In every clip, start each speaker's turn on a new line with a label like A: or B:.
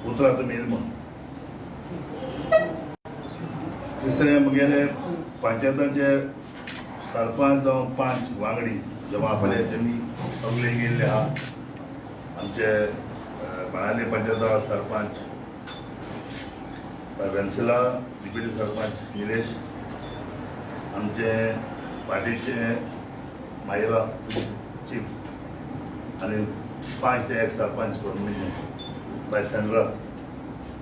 A: उतरां तुमी येयल म्हूण. तिसरें, म्हगेले पंचायताचे सरपंच जावं पंच वांगडी जेव्हा आपले तेमी सगळे गेल्ले आहा. आमचे बाणावले पंचायता सरपंच वेन्सिला, डिप्युटी सरपंच निलेश, आमचे पार्टीचे महिला चीफ आनी पांच ते एक सरपंच कोरमीचे बाय सेंड्रा,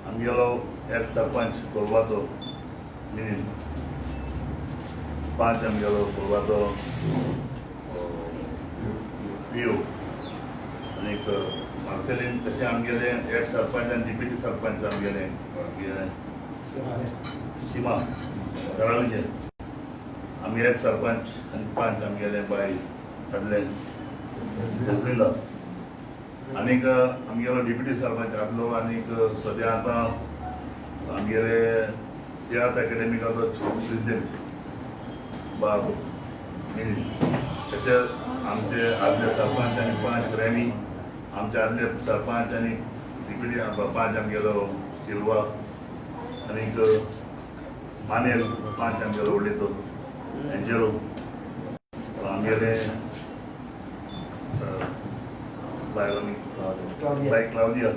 A: आमगेलो एक सरपंच कोलवाचो मिनीन, पांच आमगेलो कोलवाचो पिओ आनीक मार्सेलीन. तशें आमगेले एक सरपंच आनी डिप्युटी सरपंच आमगेले आमगेले सीमा सरावचे, आमगे एक सरपंच आनी पांच आमगेले बाय आदले जसविंदा आनीक आमगेलो डिप्युटी सरपंच आदलो आनीक सद्या आतां आमगेले तियात्र अकॅडमिकाचो प्रेसिडेंट बाब मिनीन. तशेंच आमचे आदले सरपंच आनी पंच रेमी, आमचे आदले सरपंच आनी डिप्युटी पंच आमगेलो सिल्वा आनीक मानेल पंच आमगेलो व्हडलेचो एंजेलो, आमगेले बायल बाय क्लावदिया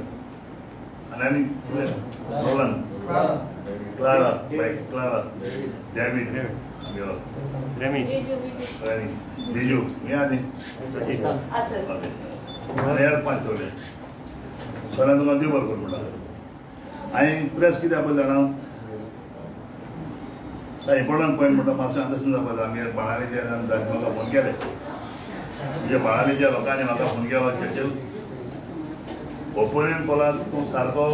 A: आनी आनी कितें रोलन, क्लारा, बाय क्लारा, डॅविड आमगेलो.
B: रेमी.
A: रेमी, बिजू हे आनी ओके आनी हेर पांच चवले सगळ्यांक तुमकां देव बरें करूं म्हणटा. हांवें प्रेस कित्याक आपयलें जाणा? इम्पॉर्टंट पॉयंट म्हणटा, मातशें अंडरस्टँड जावपाक जाय. आमगे बाणावलेचे म्हाका फोन केले, म्हणजे बाणावलेच्या लोकांनी म्हाका फोन केलो, चर्चिल, ओपोनियन पोलाक तूं सारको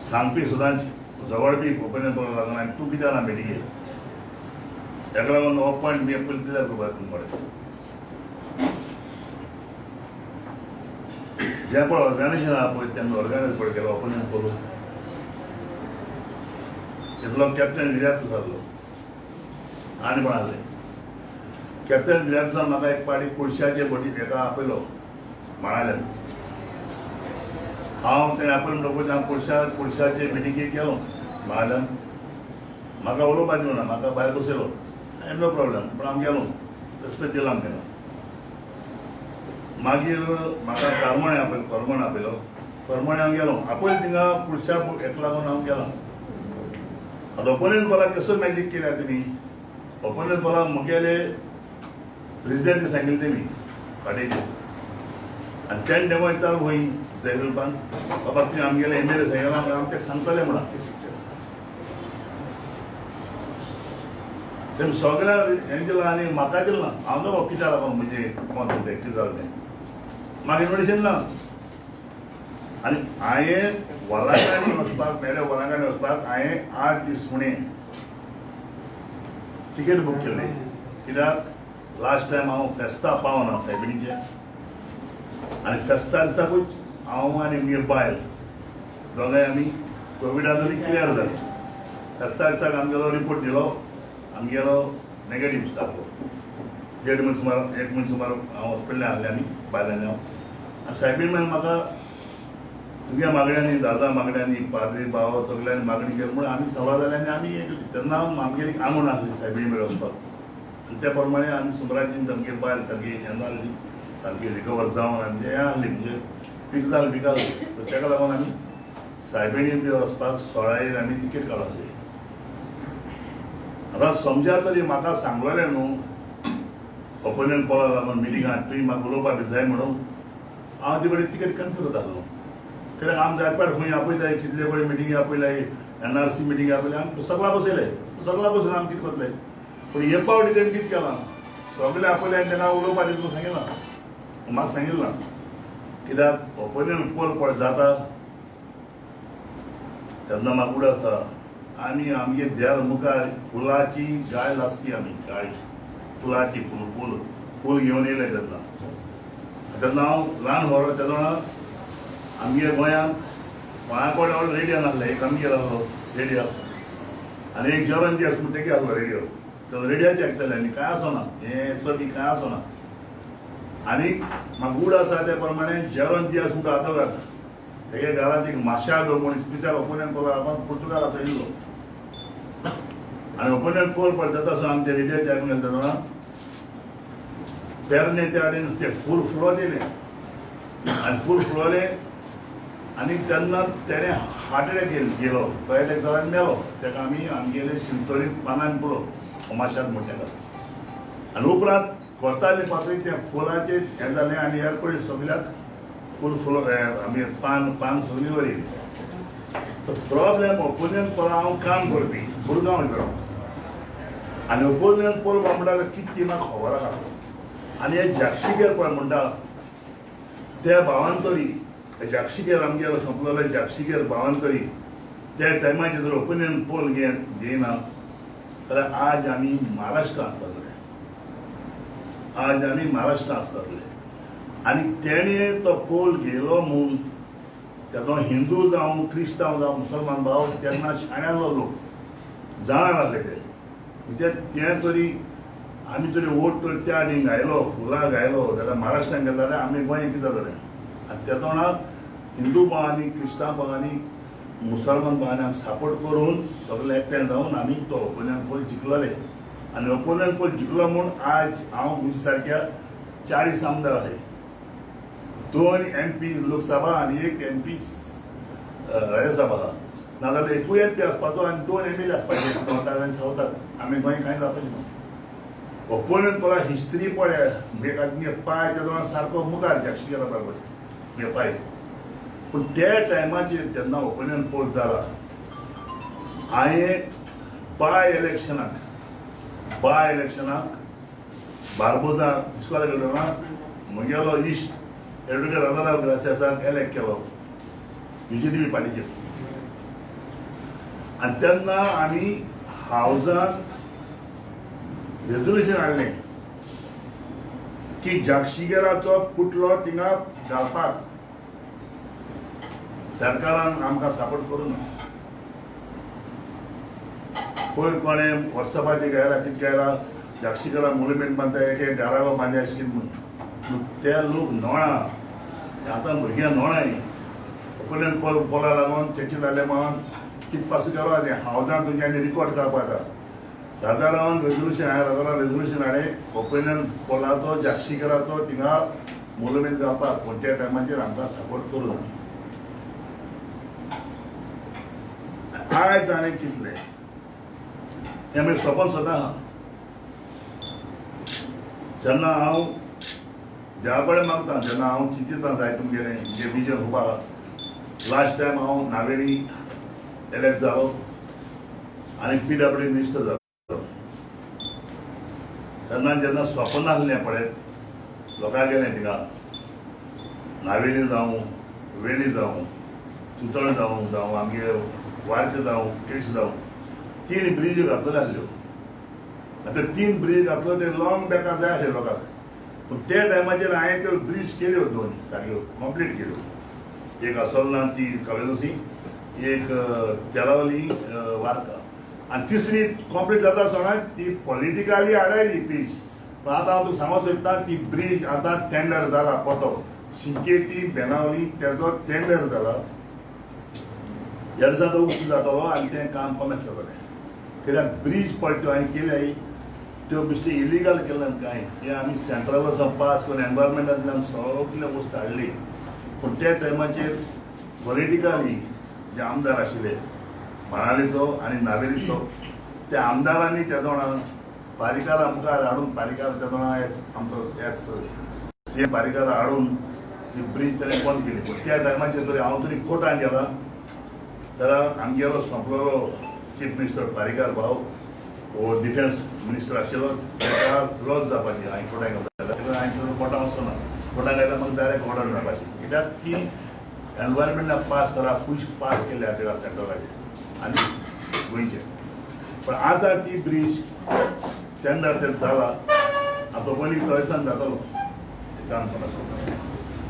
A: सांगपी, सुद्दां झगडपी ओपिनियन पोलाक लागून आनी तूं कित्याक ना मिटिंगेक? ताका लागून हो पॉयंट मी पयलीं क्लियर करपाक तुमकां. जें पळय ऑर्गनायझेशन आहा पळय, तेन्ना ऑर्गनायज पळय केलो ओपिनियन करून तितलो कॅप्टन विराज जाल्लो आनी कोण आहले. कॅप्टन विराजान म्हाका एक पाटी कुडशाचे बोटी हेका आपयलो बाणावल्यान. हांव तेणें आपयलो म्हणटकूच हांव कुडशाचे मिटिंगेक गेलो बाणावल्यान. म्हाका उलोवपाक दिवना, म्हाका भायर बसयलो. नो प्रॉब्लेम, पूण हांव गेलो, रेस्पेक्ट दिलो आमकां. मागीर म्हाका करमणे आपयलो, करमण आपयलो, करमणे हांव गेलो. आपयलो थिंगा कुडशा हेका लागून हांव गेलो. आतां ओपोनियन पोलाक कसो मॅजीक केल्या तुमी? ओपोनियन पोलाक मुगेले प्रेसिडेंट सांगिल्लें तेमी पार्टीचे आनी तेणें तेंका विचार खंय जैरुलपान, बाबा तुवें आमगेले एमएलए सांगला, आमी ताका सांगतले म्हणा. तेमी सगळ्या हें दिलां आनी म्हाका दिलां. हांव न्हू कित्याक लागून म्हजें मत तें कितें जालें तें म्हाका इन्विटेशन ना. आनी हांवें वलांगानी वचपाक मेरे, वलांगानी वचपाक हांवें 8 दीस फुडें तिकेट बूक केल्ली, कित्याक लास्ट टायम हांव फेस्ता पावना सायबिणीचें आनी फेस्ता दिसाकूच हांव आनी म्हगे बायल दोगांय आमी कोविडा तरी क्लियर जाली. फेस्ता दिसाक आमगेलो रिपोर्ट दिलो, आमगेलो नेगेटीव सारको. देड म्हयनो सुमार, एक म्हयनो सुमार हांव हॉस्पिटलान आहलें आमी बायल आनी हांव. आनी सायबीण मागीर म्हाका तुज्या मागण्यांनी, दादा मागण्यांनी, पाद्री भाव सगल्यांनी मागणी केली म्हणून आमी सवा जाले आनी आमी हे केली. तेन्ना आमगेली आंगवण आसली सायबिणी मेरेन वचपाक आनी त्या प्रमाणे आमी सुमराची आमगे बायल सारकी हें जाल्ली, सारकी रिकवर जावन आनी तें हें आहली, म्हणजे पीक जालें, पीक आहली. ताका लागून आमी सायबिणी बी वचपाक 16 आमी तिकेट काडली. आतां समजा तरी म्हाका सांगलेलें न्हू ओपिनियन पोला लागून मिटिंगाक तुवें म्हाका उलोवपा बी जाय म्हणून हांव ते कडेन तिकेट कॅन्सल करता आसलो, कित्याक आम जाय पाट खंय आपयताय, कितले कडेन मिटिंगी आपयलाय, एनआरसी मिटिंग आपयले, आमी सगळा बसयले, सगळा बसयले, आमी कितें करतले? पूण हे पावटी तेणी कितें केलां, सगळे आपयले आनी तांकां उलोवपा दिता सांगिलां, म्हाका सांगिल्लें ना, कित्याक ओपिनियन पोल पळय जाता तेन्ना म्हाका उड आसा, आमी आमगे देर मुखार फुलाची गाय लासली, आमी गाय फुलाची फूल फूल फूल घेवन येयले तेन्ना. तेन्ना हांव ल्हान होरो. तेन्ना आमगे गोंयांत कोणा कडेन व्हडलो रेडियो नासले. एक आमगेर आसलो रेडियो आनी एक जेरोन जी आसा तेगे आसलो रेडियो. तेन्ना रेडियोचे आयकताले आमी, कांय आसना हें चड बी कांय आसना. आनी म्हाका गूढ आसा त्या प्रमाणे जेरोन जी आसा म्हणटा आदोगाद. तेगे घरांत एक माशादो म्हूण स्पेशल ओपोनियन पोल आपण पुर्तुगालाचो येयल्लो आनी ओपोनियन पोल पळय जाता आसतना आमचे रेडियोचे आयकून गेले तेन्ना पेरणे त्या कडेन ते फूल फुलो दिलें आनी फूल फुलवलें आनी तेन्ना तेणें हार्ट एटॅक गेलो, तो एटॅक जालो आनी मेलो. तेका आमी आमगेले शिमतोरी पानान पुरो माशाद म्हण तेका. आनी उपरांत कोताले पासून त्या फुलाचें हें जालें आनी ह्या पळय सगल्याक फूल फुलो आमी पान पान सगळीं वरी. तो प्रॉब्लेम ओपिनियन पोला हांव काम करपी मुरगांव वयतालो आनी ओपिनियन पोल म्हणटा कितें ती म्हाका खबर आहा. आनी हे जाक्षीगेर पळय म्हणटा त्या भावान तरी जाक्षीगेर आमगेलो सोंपलेलो जाक्षीगेर भावान तरी त्या टायमाचेर जर ओपिनियन पोल घेयना जाल्यार आज आमी महाराष्ट्रांत आसताले, आज आमी महाराष्ट्रांत आसताले. आनी तेणें तो पोल घेयलो म्हूण तेदो हिंदू जावं क्रिस्तांव जावं मुसलमान भाव तेन्ना शाण्यालो लोक जाणार आसले ते म्हणजे तें तरी आमी तरी वोट तर त्या आनी घायलो फुलां घायलो जाल्यार महाराष्ट्रान गेले जाल्यार आमी गोंय कितें जातलें. आनी त्या तोंडाक हिंदू भावांनी क्रिस्तांव भावांनी मुसलमान भावांनी आमी सपोर्ट करून सगळे एकठांय जावन आमी तो ओपिनियन पोल जिखलोले. आनी ओपिनियन पोल जिखलो म्हूण आज हांव म्हजे सारक्या 40 आमदार आहाय, 2 MP Lok Sabha आनी 1 MP Rajya Sabha आहा. नाजाल्यार एकूय MP आसपाचो आनी 2 MLA आसपाचे नॉर्थाक आनी सावथाक. आमी गोंय कांय जावपाचें ना. ओपोनियन पोला हिस्ट्री पळय मुगे पांय तेदोना सारको मुखार जाक्षीगेरा बरोबर मुगे पांय. पूण त्या टायमाचेर जेन्ना ओपिनियन पोल जाला हांवें बाय इलेक्शनाक बार्बोजा इस्कोला गेलो ना म्हगेलो इश्ट एडवोकेट राजाराव ग्रासियासाक एलेक्ट केलो बीजेपी पार्टीचेर. आनी तेन्ना आमी हावजान रेजोल्युशन हाडलें की जाक्षीगेराचो पुटलो थिंगा घालपाक सरकारान आमकां सपोर्ट करूं ना. पयर कोणें वॉट्सॅपाचेर घायला कितें घायला जाक्षीगेरा मोन्युमेंट बांदता एक एक घराबो बांदया अशें कितें म्हूण ते लोक नोळा आतां भुरग्यां नोळाय ओपिनियन पोल पोला लागून चर्ची जाले म्हणून कितें पासून केलो आनी हावजान तुमच्यांनी रिकॉर्ड काडपा जाता. राजारावान रेजोल्युशन हांवें राजाराव रेजोल्युशन हाडलें ओपिनियन पोलाचो जाक्षीगेराचो थिंगा मोन्युमेंट घालपाक पूण त्या टायमाचेर आमकां सपोर्ट करूं ना. आयज हांवें चिंतलें हें म्हजें सपन सदां आहा. जेन्ना हांव देवा कडेन मागता जेन्ना हांव चिंतिता जाय तुमगेलें म्हजें विजन खूब आहा. लास्ट टायम हांव नावेली एलेक्ट जालो आनी PWD minister जालो. तेन्ना जेन्ना सपन आसलें पळय लोकांक गेलें थिंगा नावेली जावं वेली जावं चितळ जावं जावं आमगे वारके जावं केळशी जावं 3 ब्रिज घातलेले आसल्यो. आतां 3 ब्रिज घातलो ते लॉंग बॅका जाय आसले लोकांक. पूण त्या टायमाचेर हांवें त्यो ब्रिज केल्यो 2 सारक्यो कंप्लीट केल्यो. एक असोलना ती कवेलोसी, एक तेलावली वार्का आनी तिसरी कंप्लीट जाता आसतना ती पॉलिटिकली आडायली ब्रिज. पण आतां हांव तुका सांगूंक सोदता ती ब्रिज आतां टेंडर जाला पोतो शिंकेटी बेनावली तेजो टेंडर जाला. ह्या दिसा तो उक्तो जातलो आनी तें काम कॉमेस जातलें. कित्याक ब्रिज पळय त्यो हांवें केल्या त्यो बेश्टे इलिगल केल्यान कांय ते आमी सेंट्रलांतल्यान पास करून एनवायरमेंटांतल्यान सगळे वस्त हाडली. पूण त्या टायमाचेर पॉलिटिकली जे आमदार आशिल्ले बाणावलेचो आनी नावेलीचो त्या आमदारांनी त्या दोणा पारीकारा मुखार हाडून पारीकार त्या दोणा एक्स आमचो एक्स CM पारीकार हाडून ती ब्रीज ताणें बंद केली. पूण त्या टायमाचेर तरी हांव तरी कोर्टान गेला जाल्यार आमगेलो सोंपलेलो चीफ मिनिस्टर पारीकार भाव हो डिफेन्स मिनिस्टर आशिल्लो ताका लॉस जावपाची हांवें कोर्टान गेलो जाल्यार हांवें कोर्टान वचना कोर्टान गेल्यार म्हाका डायरेक्ट ऑर्डर मेळपाची. कित्याक की एनवायरमेंटाक पास करा पयशे पास केल्ले आहा सेंट्रलाचेर आनी गोंयचे. पण आतां ती ब्रीज टेंडर ते जाला आतां पयलीं थंयसान जातलो तें काम कोण आसा.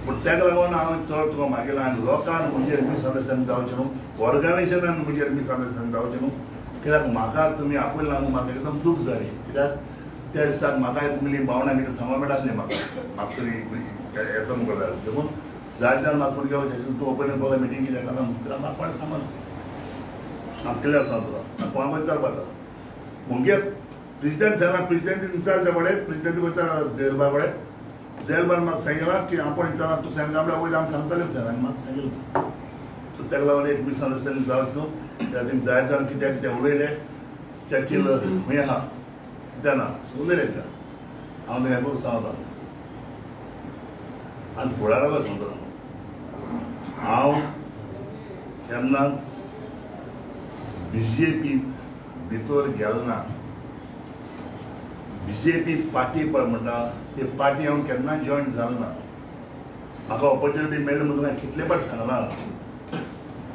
A: पूण ताका लागून हांव चड तुका मागयला आनी लोकांक म्हजेर मिसअंडरस्टँड जावचें न्हू, ऑर्गनायझेशनान म्हजेर मिसअंडरस्टँड जावचें न्हू. कित्याक म्हाका तुमी आपयलें ना म्हूण म्हाका एकदम दूख जाली. कित्याक त्या दिसाक म्हाकाय तुमगेली भावनां कितें सांगूंक मेळनासलें म्हाका म्हाका तरी येता मुखार जालें. देखून जायते जाण म्हाका फोन केलो, तूं ओपिनियन पळय मिटींग कित्याक ना म्हणून. म्हाका कोणें सांगना, हांव क्लियर सांगता तुका, कोणा विचारपा आतां. मुगे प्रेसिडेंट सांगला, प्रेसिडेंटीन विचारचे पडे, प्रेसिडेंट विचार झेलबा पडे, झेलबान म्हाका सांगला की हांव पण विचारला, तूं सांगला म्हणल्यार वयल्यान आमी सांगताले आनी म्हाका सांगिल्लें. सो ताका लागून एक मिसअंडरस्टँडींग जावचें न्हू, त्या तेणी जायते जाण कित्याक कितें उलयले. चर्चील खंय आहा कित्याक ना उलयले त्या, हांव हें सांगता आनी फुडाराक सांगता, हांव केन्नाच बीजेपीत भितर गेलो ना. बीजेपी पार्टी पळय म्हणटा ती पार्टी हांव केन्ना जॉयन जालो ना. म्हाका ऑपॉर्च्युनिटी मेळ्ळी म्हणून हांवें कितले फावट सांगलां.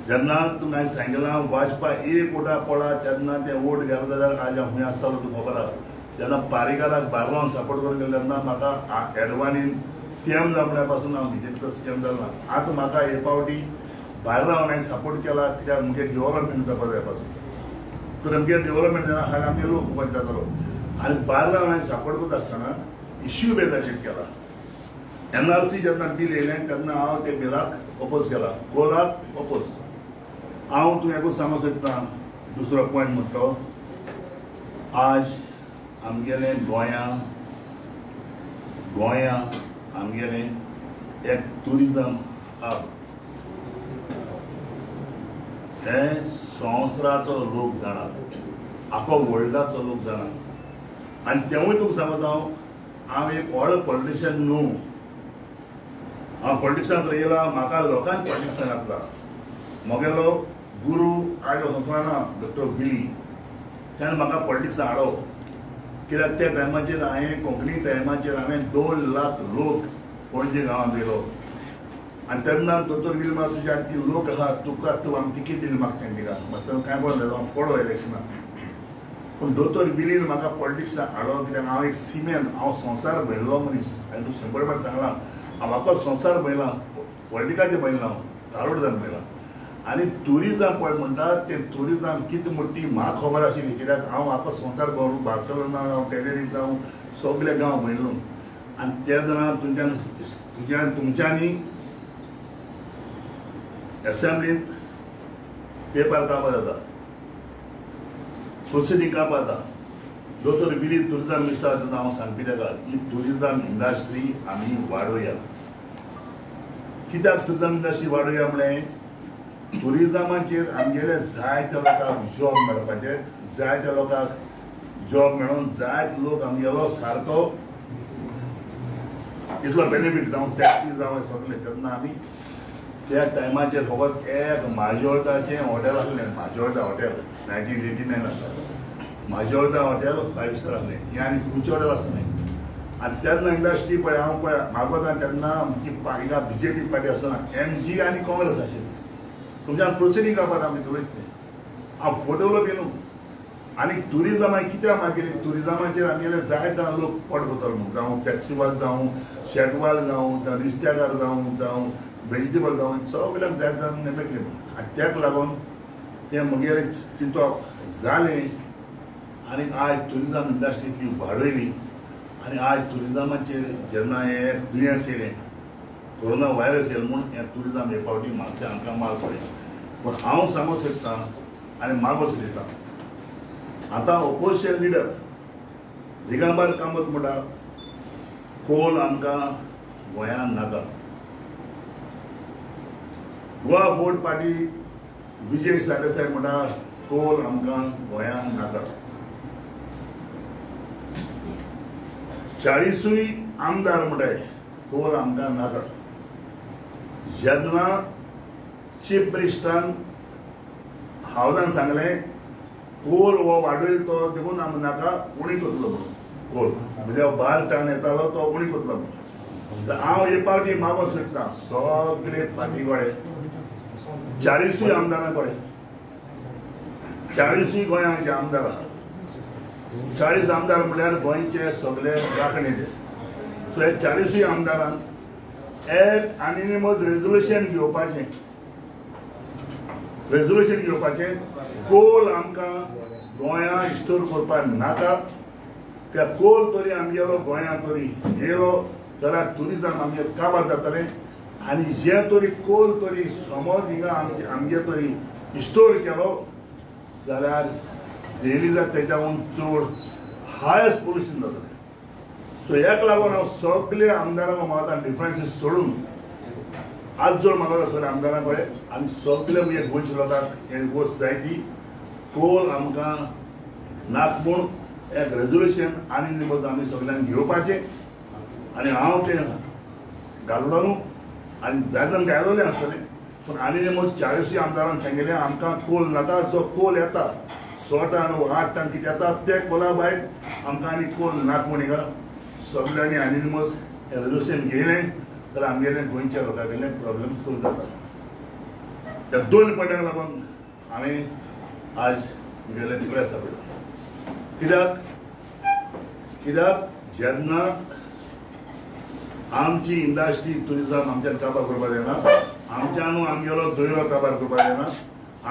A: जेन्ना तुका हांवें सांगिलां वाजपेयी एक वोटा पडला तेन्ना ते वोट गेलो जाल्यार आज हांव खंय आसतालो तुका खबर आहा. जेन्ना पारीकाराक भायर रावन सपोर्ट करून गेलो तेन्ना म्हाका एडवाणीन सीएम जावपा पासून हांव बीजेपीचो सीएम जालो ना. आतां म्हाका हे फावटी भायर रावन हांवें सपोर्ट केला कित्याक मुगे डेव्हलपमेंट जावपा जाय पासून. तर आमगे डेव्हलपमेंट जायना खाल्यार आमगे लोक वच जातलो. आनी भायर रावन हांवें सपोर्ट करता आसतना इश्यू बेजाचेर केला. एनआरसी जेन्ना बील येयलें तेन्ना हांव ते बिलाक ओपोज केला, कोलाक ओपोज. हांव तूं एकूच सांगूंक सोदता, दुसरो पॉयंट म्हणटा, आज आमगेलें गोंया गोंया आमगेलें एक ट्युरिजम हब हे संवसाराचो लोक जाणा, आखो वर्ल्डाचो लोक जाणा. आनी तेवूय तुका सांगता हांव, हांव एक व्हडलो पॉलिटिशियन न्हू, हांव पॉलिटिक्सांत येयला, म्हाका लोकांक पॉलिटिक्सान घातला. म्हगेलो गुरू आयज संवसाराना डॉक्टर विली, त्याने म्हाका पॉलिटिक्सान हाडलो. कित्याक त्या टायमाचेर हांवें कोंकणी टायमाचेर हांवें 2 लाख लोक पणजे गांवांत येयलो. आनी तेन्ना दोतोर विली म्हाका तुज्या ती लोक आहा तुका तूं आमी तिकीट दिली म्हाका तेणें तिका म्हाका कांय पडलें हांव पडलो इलेक्शनाक. पूण दोतोर विलीन म्हाका पॉलिटिक्सान हाडलो कित्याक हांव एक सिमेन, हांव संवसार भयल्लो मनीस. हांवें तुका 100 फावट सांगलां, हांव आख्खो संवसार भयला, पॉलिटिकाचें भयला, हांव धारोड जावन भयला. आनी ट्युरिजम पळय म्हणटा तें ट्युरिजम कितें मोटी म्हाका खबर आशिल्ली कित्याक हांव आख्खो संवसार भोंवलो, बार्सेलोना जावं टेनेरीफ जावं सगळे गांव भयलो. आनी तेन्ना तुमच्यान तुज्यान तुमच्यांनी एसेंब्लींत पेपर काडपा जाता, प्रोसिडींग काडपा जाता. दोतोर विली ट्युरिजम मिनिस्टर तेन्ना हांव सांगपी ताका की ट्युरिजम इंडस्ट्री आमी वाडोवया. कित्याक ट्युरिजम इंडस्ट्री वाडोवया म्हळें, ट्युरिजमाचेर आमगेले जायत्या लोकांक जॉब मेळपाचे, जायत्या लोकांक जॉब मेळोन जायते लोक आमगेलो सारको इतलो बेनिफीट जावं टॅक्सी जावं सगळें. तेन्ना आमी त्या टायमाचेर फकत एक माजोर्डाचें हॉटेल आसलें, माजोर्डा हॉटेल 1989 आसता. माजोर्डा हॉटेल 5 स्टार आसलें, हें आनी खंयचें हॉटेल आसलें. आनी तेन्ना इंडस्ट्री पळय हांव पळय मागवता तेन्ना आमची हिंगा बीजेपी पार्टी आसतना एमजी आनी काँग्रेस आशिल्ली. तुमच्यान प्रोसिडींग करपाक आमी उलयत न्ही, हांव फोटो उलोवपी न्हू. आनी ट्युरिजमाक कित्याक मागीर ट्युरिजमाचेर आमगेले जायते जाण लोक पोट भरतलो म्हूण, जावं टॅक्सीवाल जावं, शेकवाल जावं, जावं रिस्त्याकार जावं, जावं वेजिटेबल जावं, सगल्यांक जायते जाण मेळटले म्हूण. आनी ताका लागून तें म्हगेलें चिंतप जालें आनी आयज ट्युरिजम इंडस्ट्री ती वाडयली. आनी आयज ट्युरिजमाचेर जेन्ना हें दुयेंस येयलें, कोरोना व्हायरस येयलें म्हूण हें ट्युरिजम हे फावटी मातशें आमकां माल पडलें. पूण हांव सांगूंक सोदतां आनी मागूंक सोदता, आतां ओपोजिशन लिडर दिगंबर कामत म्हणटा कोल आमकां गोंयांत नाका. गोवा फोर्ड पार्टी विजय सरदेसाय म्हणटा कोल आमकां गोंयांत नाका. 40 आमदार म्हणटाय कोल आमकां नाका. जेन्ना चीफ मिनिस्टरान हावजान सांगलें कोल हो वाडयल तो देखून आमकां नाका, उणी करतलो म्हणून, कोल म्हणजे बार टान येतालो तो उणी करतलो म्हणून. तर हांव हे पावटी मागूंक सोदता सगळे पार्टी कडेन, 40 आमदारां कडेन, 40 गोंयांचे आमदार आसात. 40 आमदार म्हणल्यार गोंयचे सगळे राखणेचे. सो हे 40 आमदारान एक आनी रेजोल्युशन घेवपाचें, रेजोल्युशन घेवपाचें कोल आमकां गोंया इस्टोर करपाक नाका. त्या कोल तरी आमगेलो गोंया तरी येयलो जाल्यार ट्युरिजम आमगें काबार जातलें. आनी जे तरी कोल तरी समज हिंगा आमचे आमगे तरी स्टोर केलो जाल्यार डेली तेच्याहून चड हायस्ट पोल्युशन जातलें. सो हेका लागून हांव सगळे आमदारांक मागता डिफरन्सीस सोडून आज जोड मागता सगळ्या आमदारां कडेन आनी सगळे म्हणजे गोंयच्या लोकांक हे गोश्ट जाय ती कोल आमकां नाक म्हूण एक रेजोल्युशन आनी निमत आमी सगळ्यांक घेवपाचें. आनी हांव तें घाल्लो न्हू आनी जाय जाण घायलोलें आसतलें, पूण आनी निमत 40 आमदारान सांगिल्लें आमकां कोल नाका. जो कोल येता 6 टन 8 टन कितें येता ते कोला भायर आमकां आनी कोल नाक म्हूण हिंगा सगळ्यांनी आनी निमत हें रेजोल्युशन घेयलें जाल्यार आमगेलें गोंयच्या लोकां कडल्यान प्रॉब्लेम सोल्व जाता. त्या 2 पॉयंटांक लागून हांवें आज म्हगेलें प्रेस आपयलां. कित्याक कित्याक जेन्ना आमची इंडस्ट्री ट्युरिजम आमच्यान काबार करपाक जायना, आमच्यान आमगेलो दयरो काबार करपाक जायना,